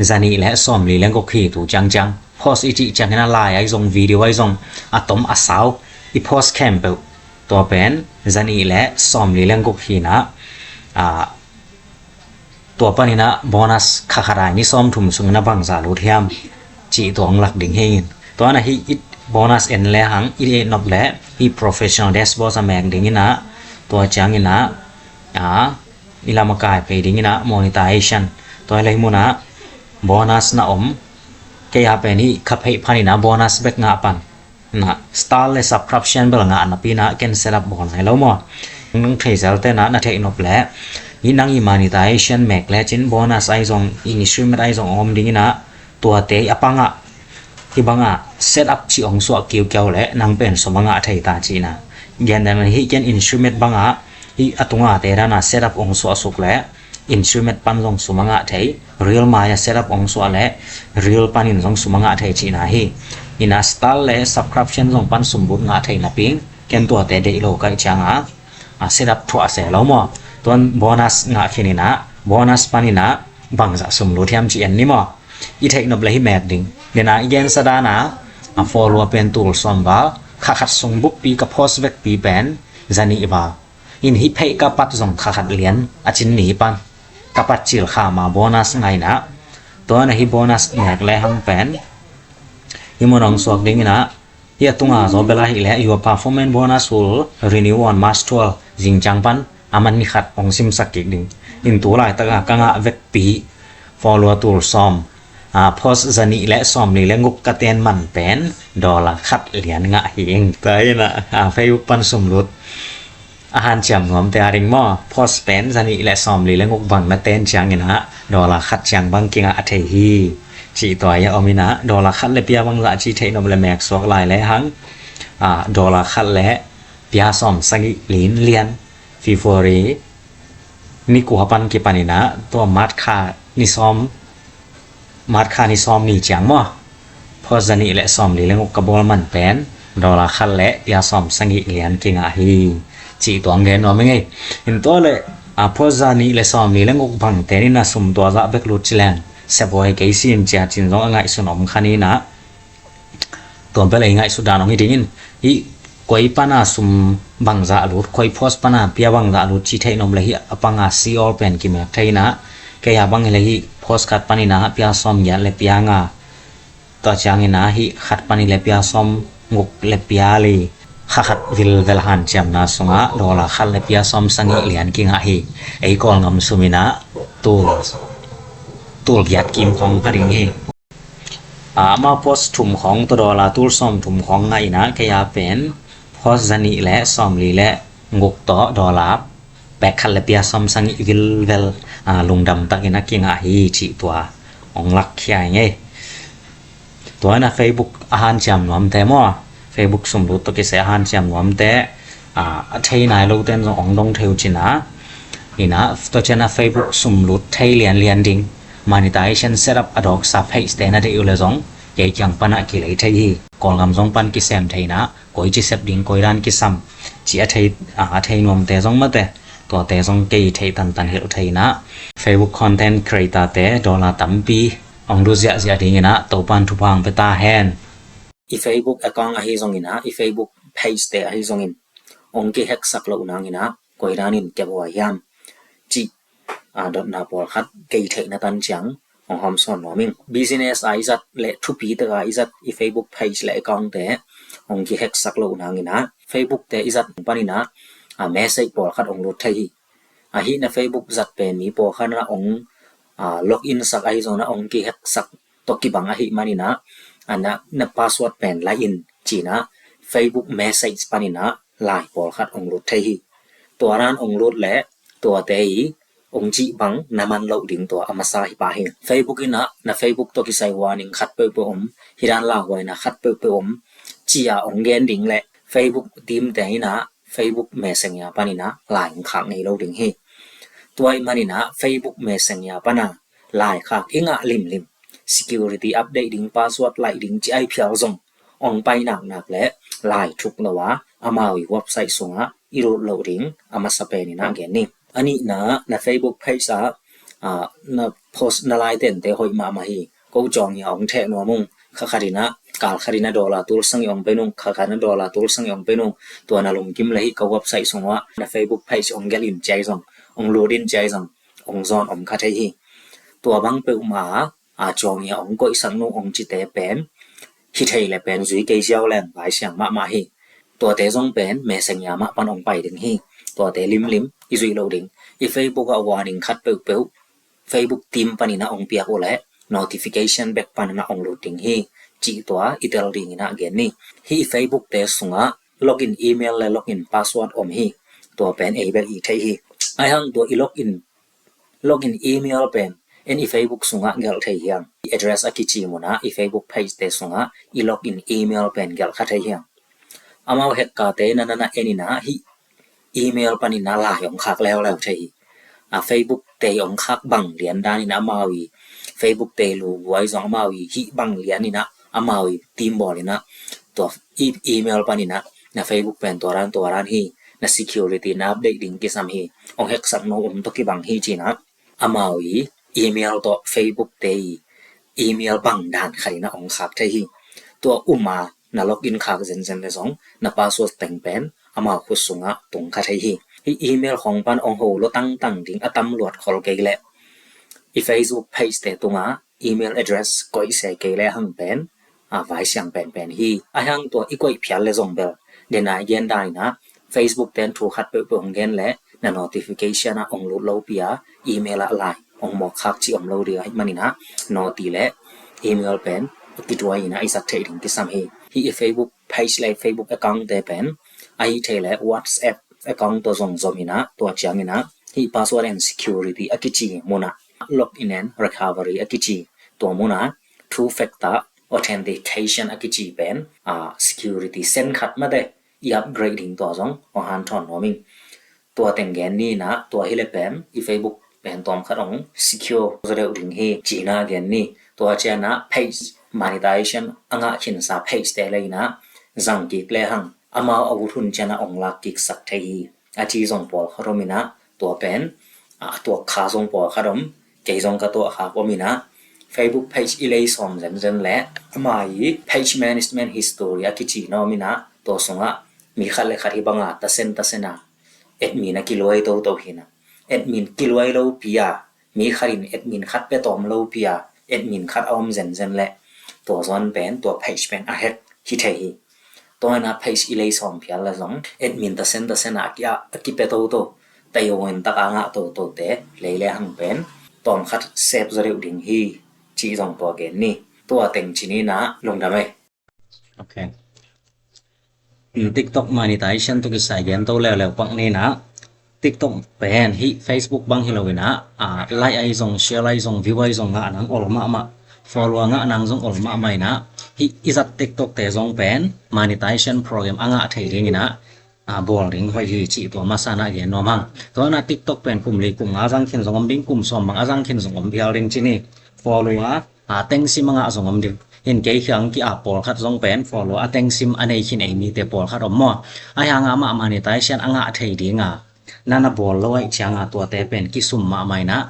za nih le sawm li le guk hi tu ciangciang. Post i cih ciangin a lai ahi zong, video ahi zong, a tom a sau i post khempeuh, tua pen za nih le sawm li le guk hi na, a, tua panin ah bonus kha khat a ni sawmthum sungin a bangzah lut hiam cih tua ong lak ding hi. Tua na hih bonus en le hang i et nop le hih professional dashboard a mek dingin ah, tua ciangin ah, a, i lam a kai phei dingin ah monetization. Tua hi le hih mun ah bonus na om. Kei a pen hih ka phei panin ah bonus bek ngah pan na, star le subscription bel ngah napi na ken set up bawl nai lo maw? Nang thei zel te na, na theih nop le hih nang i monetization mek le cin bonus ahi zong, instrument ahi zong om dingin ah, tuate a pangah hih bangah set up cih ong suah kiukiau le nang pen sum a ngah thei ta cihna. Gen dan hih ken instrument bangah hih a tunga te dana set up ong suah suk le instrument pan zong sum a ngah thei, reel mai a set up ong suah le reel panin zong sum a ngah thei cihna hi. Ina star le subscription zong pan sum but ngah thei napi ken tuate deih lo kaih cianga, a, set up thuah se lo maw? Tuan bonus ngah khin ina, bonus pan ina bangzah sum lut hiam ci en ni maw? I theih nop le hih mek ding. Dena i gensa dana, a, follower pen tul sawm val, kha khat sung bukpi ka post vekpi pen za nih val. In hih pheih ka pat zong kha khat lian a cin ni pan ka pat cil kha ma bonus ngaina. Tua na hih bonus mek le hang pen hih mun ong suak ding ina, hih a tunga zaw bel ahih le your performance bonus will renew on March twelve, zing ciang pan a man ni khat ong simsak kik ding. In tu laitaka ka ngah vekpi follower tul sawm, a, post zanih le sawmli le guk ka ten man pen dollar khat lian ngah hi ing. Tua hi inah, a, Facebook pan sum lut a hanciam nuamte a ding maw, post pen zanih le sawmli le guk bang na ten ciangin ah dollar khat ciang bang kingah a thei hi. Cih tua hi a om inah, dollar khat le pia bangzah ci theih nop le mek suak lai le hang, a, dollar khat le pia sawm sagih lin lian, February ni kua pan kipan inah, tua March kha ni sawm, March kha ni sawm ni ciang maw, post zanih le sawmli le guk ka bawl man pen dollar khat le pia sawm sagih lian kingah hi. Cih tua hong gen nuam ing ei. In tua le, a, post zanih le sawmli le guk bang ten inah sum tua zah bek lut ci leng sep huai kei sin cia cin zong a ngaihsun om kha ni inah, tua bel ei ngaihsut dan hong hi dingin, hih koi pana sum bangzah lut, koi post pana pia bangzah lut ci theih nop le hih a panga si awl pen kimek thei inah, kei a bang hi le hih post khat pan inah pia sawm giat le pia nga, tua ciangin ah hih khat pan hi le pia sawm guk le pia li, kha khat vilvel hanciamna sungah dollar khat le pia sawm sagih lian kingah hi. Ei Kawlgam sum inah tul, tul giat kim khawng kha ding hi. A, amau post thum khawng tawh dollar tul sawm thum khawng ngah inah, kei a pen post zanih le sawmli le guk tawh dollar pek khat le pia sawm sagih vilvel, a, lungdam takin a kingah hi cih tua hong lakkhia ing ei. Tua inah Facebook a hanciam nuamte maw, Facebook sum lut tawh kisai a hanciam nuamte, a, a thei nai lote in zong hong dong thei uh cin a, inah tua ciang a Facebook sum lut thei lianlian ding, monetization setup a dawksa page te na deih uh le zong kei kiang panah kilei thei hi. Kawlgam zong pan kisem thei inah, koi ci sep ding, koi dan kisam ci a thei, a, a thei nuamte zong mate, tuate zong kei theih tantan hilh thei inah, Facebook content creator te dollar tampi hong lut ziahziah ding inah Topan thupha hong pia ta hen. I Facebook account ahi zongin ah, i Facebook page te ahi zongin hong kiheksak loh nangin ah koi danin kep huai hiam cih, a, dotna pawlkhat kei theihna tan ciang hong hawmsawn nuam ing. Business a i zat le thupi taka i zat i Facebook page le account te hong kiheksak loh nangin ah, Facebook te i zat panin ah, a, message pawlkhat hong lut thei hi. Ahi na Facebook zat pen mi pawlkhat na hong, a, login sak ahi zongin ah hong kiheksak tawh kibang ahih manin ah, a, na, na password pen la in ci-in ah Facebook message panin ah lai pawlkhat hong lut thei hi. Tua dan hong lut le tuate i hong cih bang na man loh ding tua a masa hi pah hi. Facebook in ah na Facebook tawh kisai warning khat peuhpeuh om, hi dan lauhuaina khat peuhpeuh om ci-a hong gen ding le Facebook team te in ah Facebook Messenger panin ah lai hong khak ngei lo ding hi. Tua ahih manin ah Facebook Messenger pana lai khak i ngah limlim, security update ding, password laih ding ci ai phial zong hong pai naknak le lai thuk lo a, amau i website sungah i lut loh ding a masa pen in ah gen ni. A nihna, na Facebook page ah, a, na post na laitente hoih mahmah hi. Ko Cawng Hia hong theh nuam ung. Kha khat in ah, kal khat in ah dollar tul sagih hong pe nung, kha khat in ah dollar tul sagih hong pe nung. Tua na lungkim le hih ka website sungah na Facebook page hong gelh in ci ai zong, hong lut in ci ai zong hong zawn om kha thei hi. Tua bang peuhmah a, Cawng Hia hong koihsak nung hong cite pen hi thei le pen zui kei ziau leng vaisiang mahmah hi. Tuate zong pen Messenger mah pan hong pai ding hi. Tuate limlim i zuih loh ding. I Facebook ah warning khat peuhpeuh Facebook team panin ah hong piak uh leh notification bek panin ah hong lut ding hi cih tua i tel dingin ah gen ni. Hih Facebook te sungah login email le login password om hi. Tua pen ei bek i theih hi. Ahi hang tua i login, login email pen en i Facebook sungah gelh thei hiam? I address a kici munah i Facebook page te sungah i login email pen gelh kha thei hiam? Amau hackerte na na na en in ah hih email panin ah lai hong khak leuleu thei hi. A, Facebook te hong khak bang lian danin ah amau i Facebook te lu guai zong amau i hih bang lian in ah amau i team bawl in ah tua i email panin ah na Facebook pen tua dan tua dan hi, na security na update ding kisam hi, hong hacksak no om tawh kibang hi ci-in ah amau i email tawh Facebook te i email bang dan khat in ah hong khak thei hi. Tua um a na login khak zenzen le zong na password teng pen amau khut sungah tung kha thei hi. Hih email khawng pan hong ho lua tangtang ding a tam luat khol kei leh i Facebook page te tungah email address koih se kei le hang pen, a, vaisiang penpen hi. Ahi hang tua i koih phial le zong bel, dena i gen dan in ah Facebook ten thu khat peuhpeuh hong gen le na notification ah ong lut lopi a, email ah lai ong mawk khak cih om lo ding ahih manin ah, noti le email pen a kituai in ah i zat theih ding kisam hi. Hih i Facebook page le Facebook account te pen ahih thei le WhatsApp account tawh zong zom in ah, tua ciangin ah hih password and security a kici mun ah, login and recovery a kici tua mun ah, two factor authentication a kici pen, a, security sen khat mate i upgrade ding tua zong ong hanthawn nuam ing. Tua teng gen ni in ah, tua hi le pen i Facebook pen tawm khat ong secure zaw deuh ding hi cihna gen ni. Tua ciang ah page monetization a ngah khinsa page te le in ah zang kik le hang, amau a ut hun ciang ah ong lak kik sak thei hi, a ci zong pawlkhat om in ah, tua pen, a, a tuak kha zong pawlkhat om, kei zong ka tuah khak om in ah, Facebook page i lei sawm zenzen le ama i page management history a kici na om in ah, tua sungah mi khat le khat hi bang a tasen tasen a admin a kiluai toto hi in ah, admin kiluai lopi a, mi khat in admin khat pia tawm lopi a, admin khat a om zenzen le tua zawn pen tua page pen a hack hi thei hi. Tua in ah page i lei sawm phial le zong admin tasen tasen a kia a kipia toto, tayo in tak a ngah toto te lei le hang pen tawm khat sep zaw deuh ding hi cih zong tua gen ni. Tua teng ci ni in ah, lungdam ei. Ok. Hmm, TikTok monetization tawh kisai gen to leuleu pak ni in ah, TikTok pen hih Facebook bang hi lo in ah, a, like ahi zong, share ahi zong, view ahi zong ngah nang ol mahmah, follower ngah nang zong ol mahmah in ah, hih i zat TikTok te zong pen monetization program a ngah thei ding in ah, a, bawl ding hoih hi cih tua masa in ah gen nuam hang. Tua in ah TikTok pen kum li kum nga a zang khin zong om ding, kum sawm bang a zang khin zong om phial ding ci ni. Follower a tengsim a ngah zong om ding. In kei khiang ki-ap pawlkhat zong pen follower a tengsim a nei khin ei mite pawlkhat om maw. Ahi hang amah monetization a ngah thei ding a, na na bawl lo ahih ciang a tuate pen kisum mahmah in ah,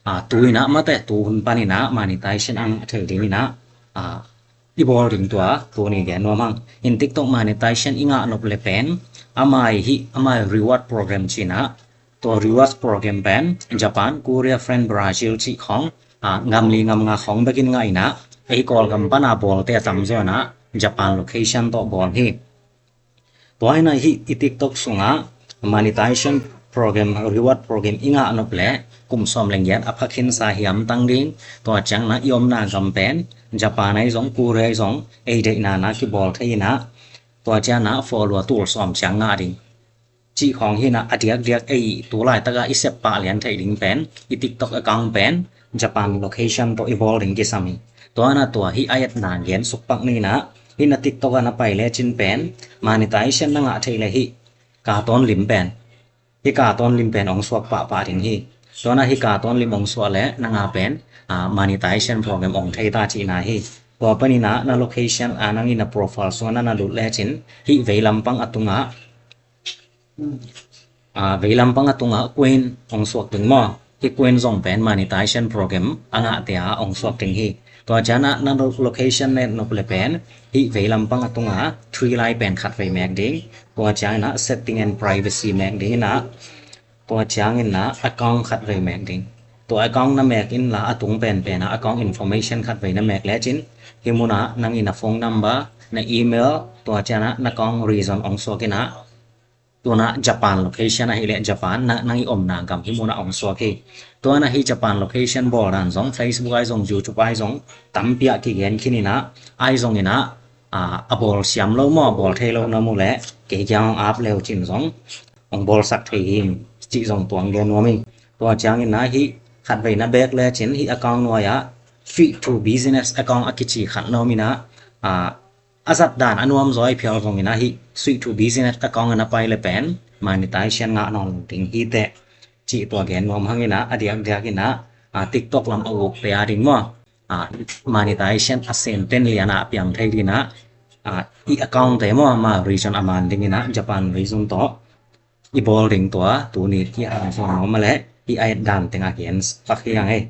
a, tu in ah mate, tu hun pan in ah monetization a ngah thei ding in ah, a, i bawl ding tua tuni gen nuam hang. In TikTok monetization i ngah nop le pen, ama i hih, ama i reward program ci in ah, tua rewards program pen Japan, Korea, France, Brazil cih khawng, a, gam li gam nga khawng bekin ngah in ah, ei Kawlgam pan a bawlte a tamzaw in ah Japan location tawh bawl hi. Tua in ah hih i TikTok sungah monetization program, reward program i ngah nop le kum sawm le giat a pha khinsa hiam tang ding, tua ciang in ah i omna gam pen Japan ahi zong, Korea ahi zong, ei deihna in ah kibawl thei in ah, tua ciang in ah follower tul sawm ciang ngah ding cih khawng hi in ah, a diakdiak ei tu laitak a i sep pah lian theih ding pen i TikTok account pen Japan location tawh i bawl ding kisam hi. Tua in ah tua hih a etna gen suk pak ni in ah, hih na TikTok ah na pai lecin pen monetization na ngah theih le hih ka tawn lim pen, hih ka tawn lim pen ong suak pahpah ding hi. Tua in ah hih ka tawn lim ong suak le nang a pen, a, monetization program ong thei ta cihna hi. Tua pan in ah na location, a, nang in ah profile sungah na na lut lecin hih vei lampang a tungah, a, vei lampang a tungah coin ong suak ding maw. Hih coin zong pen monetization program a ngahte a ong suak ding hi. Tua ciang in ah na lo-, location na et nop le pen hih vei lampang a tungah three line pen khat vei mek ding. Tua ciang in ah setting and privacy mek ding in ah, tua ciang in ah account khat vei mek ding. Tua account na mek in la a tung penpen ah account information khat vei na mek lecin, hih mun ah nang in ah phone number, na email, tua ciang in ah na account region ong suak in ah, tu in ah Japan location ahih leh Japan, na, nang i omna gam hih mun ah ong suak hi. Tua in ah hih Japan location bawl dan zong Facebook ahi zong, YouTube ahi zong, tampi ah kigen khin in ah, ahi zong in ah, a, a bawl siam lo maw, a bawl thei lo na mu leh kei kiang ong ap le uh cin zong ong bawlsak thei hi cih zong tua ong gen nuam hi. Tua ciang in ah hih khat vei na bek lecin hih account nuai ah free to business account a kici khat na om in ah, a, a zat dan a nuam zaw i phial zong in ah hih free to business account ah na pai le pen monetization ngah nawn lo ding hi teh cih tua gen nuam hang in ah, a diakdiak in ah, a, TikTok lam a ukte a ding maw, a, monetization a sen ten lian ah piang thei ding in ah, a, i account te maw, ama region a man ding in ah Japan region tawh i bawl ding tua tuni kihanthawn nuam a leh i a et dan teng a gen pak hi hang ei.